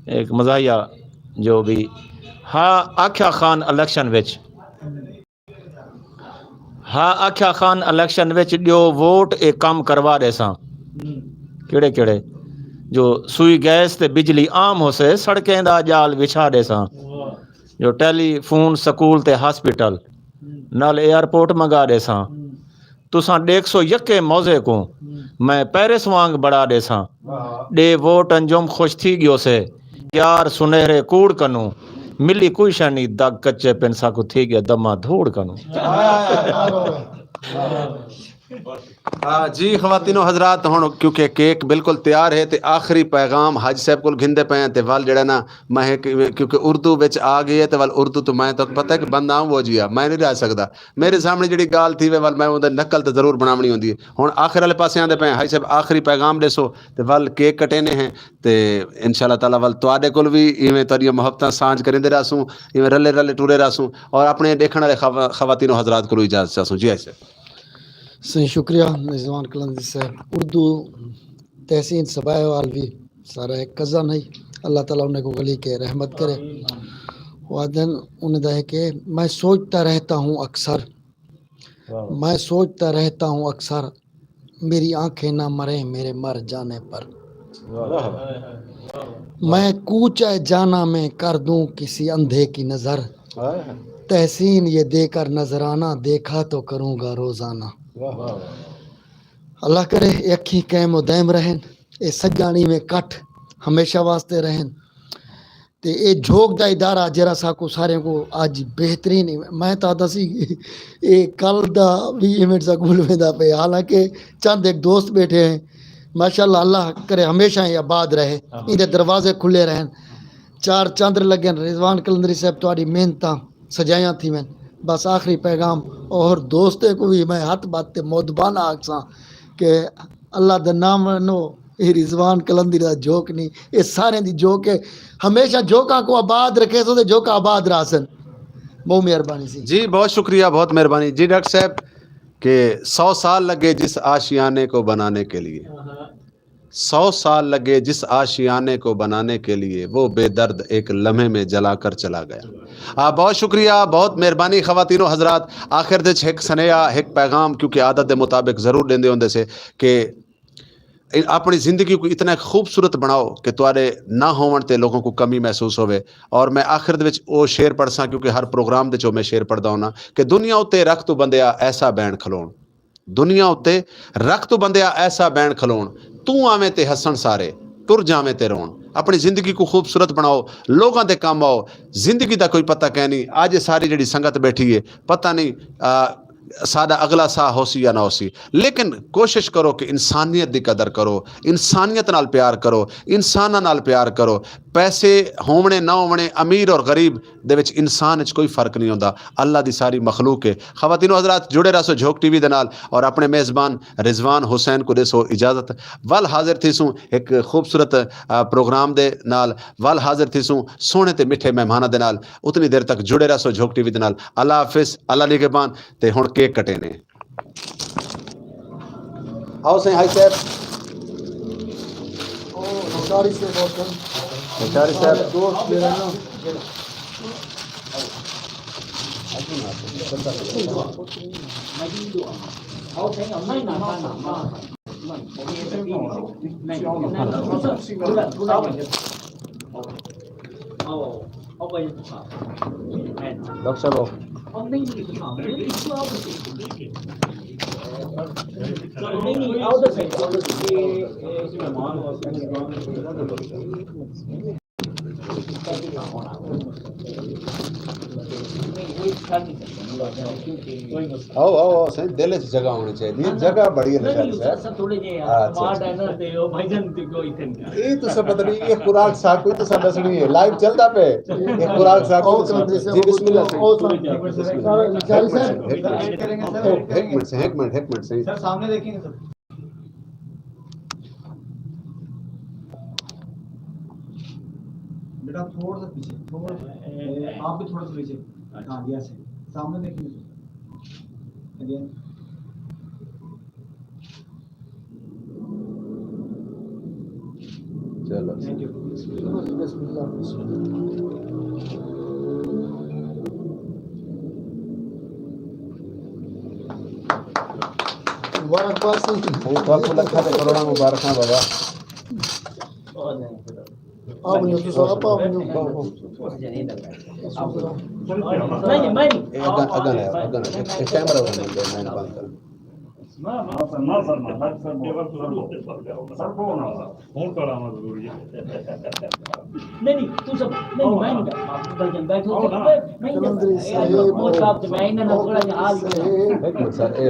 ایک مزاحیہ جو بھی، ہا، آکھیا خان الیکشن وچ، ہا آکھیا خان الیکشن وچ ڈیو ووٹ، اے کم کروا دے ساں۔ کیڑے کیڑے؟ جو سوئی گیس تے بجلی عام ہو سے، سڑکیں دا جال وچھا دے ساں۔ جو ٹیلی فون، سکول تے ہاسپٹل، نال ایئرپورٹ منگا دے ساں۔ تساں ڈیکھ سو یکے موزے کو، میں پیرس وانگ بڑا دے ساں۔ ڈے ووٹ انجم خوش تھی گیو سے، یار سنہرے کوڑ کنوں، ملی کوئی شانی دگ کچے پن ساکو تھی گیا دما دھوڑ کنوں۔ آ، جی خواتین و حضرات، ہن کیونکہ کیک بالکل تیار ہے تے آخری پیغام حاج صاحب کول گھندے پئے ہیں تے ول جڑا نا میں ایک، کیونکہ اردو وچ آ گئی ہے تے ول اردو تو میں تو پتہ ہے کہ بندہ ہوں وہ جی آ، میں نہیں رہ سکدا۔ میرے سامنے جڑی گال تھی وے ول میں اوندا نقل تے ضرور بناونی ہوندی ہے۔ ہن آخر والے پاسے آندے پئے ہیں، حاج صاحب آخری پیغام ڈیسو تے ول کیک کٹے نے ہیں تے انشاءاللہ تعالیٰ ول تواڈے کول وی ایویں تہاڈیاں محبتاں سانجھ کریندے رہسوں، ایویں رلے رلے ٹورے رہسوں اور اپنے دیکھن والے خوا-، خواتین و حضرات کولوں اجازت چاہسوں۔ جی حاج صاحب۔ سائیں شکریہ میزبان کلندر صاحب۔ اردو تحسین سبائے وال بھی سارا ایک قزا نہیں۔ اللہ تعالیٰ انہیں کو غلی کے رحمت کرے۔ وادن انہیں دا ہے کہ میں سوچتا رہتا ہوں اکثر، میں سوچتا رہتا ہوں اکثر، میری آنکھیں نہ مریں میرے مر جانے پر۔ میں کوچہ جانا میں کر دوں کسی اندھے کی نظر، تحسین یہ دے کر نظرانہ دیکھا تو کروں گا روزانہ۔ اللہ کرے اے اکھیں قائم و دائم رہن، اے سجانی میں کٹھ ہمیشہ واسطے رہن۔ تے اے جھوک دا ادارہ جیرا ساکو سارے کو اج بہترین ایونٹ، میں تا آدا سی اے کل دا بھی ایونٹ ساکو ملوے دا پے، حالانکہ چند ایک دوست بیٹھے ہیں۔ ماشاءاللہ، اللہ کرے ہمیشہ ہی آباد رہے، ان دے دروازے کھلے رہن۔ چار چندر لگے، رضوان قلندری صاحب تہاڈی محنتاں سجایاں تھی میں۔ بس آخری پیغام اور دوستیں کو بھی میں ہاتھ بات تے مودبانہ آکساں کہ اللہ دا نام نو، اے رضوان قلندری دا جھوک نہیں، اے سارے دی جھوک ہے۔ ہمیشہ جھوکاں کو آباد رکھے سو تے جھوکاں آباد رہسن۔ بہت مہربانی سی۔ جی، بہت شکریہ، بہت مہربانی۔ جی، ڈاکٹر صاحب، کہ سو سال لگے جس آشیانے کو بنانے کے لیے، سو سال لگے جس آشیانے کو بنانے کے لیے، وہ بے درد ایک لمحے میں جلا کر چلا گیا۔ آ، بہت شکریہ، بہت مہربانی خواتین و حضرات۔ آخر دے وچ ایک سنیہا، ایک پیغام، کیونکہ عادت دے مطابق ضرور دیندے ہوندے سے کہ اپنی زندگی کو اتنا خوبصورت بناؤ کہ تواڈے نہ ہون تے لوگوں کو کمی محسوس ہوئے۔ اور میں آخر دے وچ او شعر پڑھساں، کیونکہ ہر پروگرام دے وچ او میں شعر پڑھدا ہوناں کہ دنیا اتے رکھ تو بندیا ایسا بین کھلون، دنیا اتے رکھ تو بندیا ایسا بین کھلون، تو آویں تے ہسن سارے، ٹر جاویں تے رون۔ اپنی زندگی کو خوبصورت بناؤ، لوگاں دے کم آؤ۔ زندگی دا کوئی پتہ کہہ نہیں۔ اج ساری جڑی سنگت بیٹھی ہے، پتہ نہیں، آ، ساڈا اگلا ساہ ہو سی یا نہ ہو سی، لیکن کوشش کرو کہ انسانیت دی قدر کرو، انسانیت نال پیار کرو، انساناں نال پیار کرو۔ پیسے ہوونے نہ ہوونے، امیر اور غریب دے وچ انسان وچ کوئی فرق نہیں ہوندا۔ اللہ دی ساری مخلوق ہے۔ خواتین و حضرات، جڑے رہسو جھوک ٹی وی دے نال اور اپنے میزبان رضوان حسین کو دیسو اجازت۔ ول حاضر تھیسوں ایک خوبصورت، آ، پروگرام دے نال، ول حاضر تھیسوں سوہنے تے میٹھے مہماناں دے نال۔ اتنی دیر تک جڑے رہسو جھوک ٹی وی دے نال۔ اللہ حافظ، اللہ نگہبان۔ تے ہن کیک کٹے نے۔ آؤ سائیں حاج صاحب۔ شاری سے بہت ہیں۔ شاری صاحب۔ دوست میرا نا۔ ڈاکٹر صاحب، آؤ۔ آؤ، آؤ، آؤ، سائیں، دل وچ جگہ ہونی چاہیے۔ جگہ بڑی ہے، نہیں، نہیں، سر، تھوڑے جے اچھا، اچھا۔ یہ تو سب پتہ نہیں، یہ خوراک ساکو تو سب دسنی ہے، لائیو چلدا پے۔ یہ خوراک ساکو تو سب۔ جی، بسم اللہ سائیں۔ بسم اللہ۔ ایک منٹ سائیں، ایک منٹ، ایک منٹ سائیں۔ سر، سامنے دیکھیں گے سر۔ بیٹا، تھوڑا سا پیچھے، تھوڑا سا۔ اے، آپ بھی تھوڑا سا پیچھے۔ ہاں، یس۔ سامنے دیکھیں گے سر۔ اگین۔ چلو۔ تھینک یو۔ بسم اللہ۔ بسم اللہ۔ مبارکباد سائیں۔ بہت بہت لکھاں تے کروڑاں مبارکاں بابا۔ آپ نے تو آپ، آپ نے۔ نہیں، نہیں، میں نہیں۔ اے اگاں، اگاں لے، اگاں لے۔ اے کیمرہ والے نے میں بند کر۔ نہیں، نہیں، تو سب، نہیں، میں نہیں۔ آپ بھائی جان بیٹھو، میں نہیں۔ قلندری صاحب، میں انہاں نال تھوڑا جہا حال کر۔ ایک منٹ سر، اے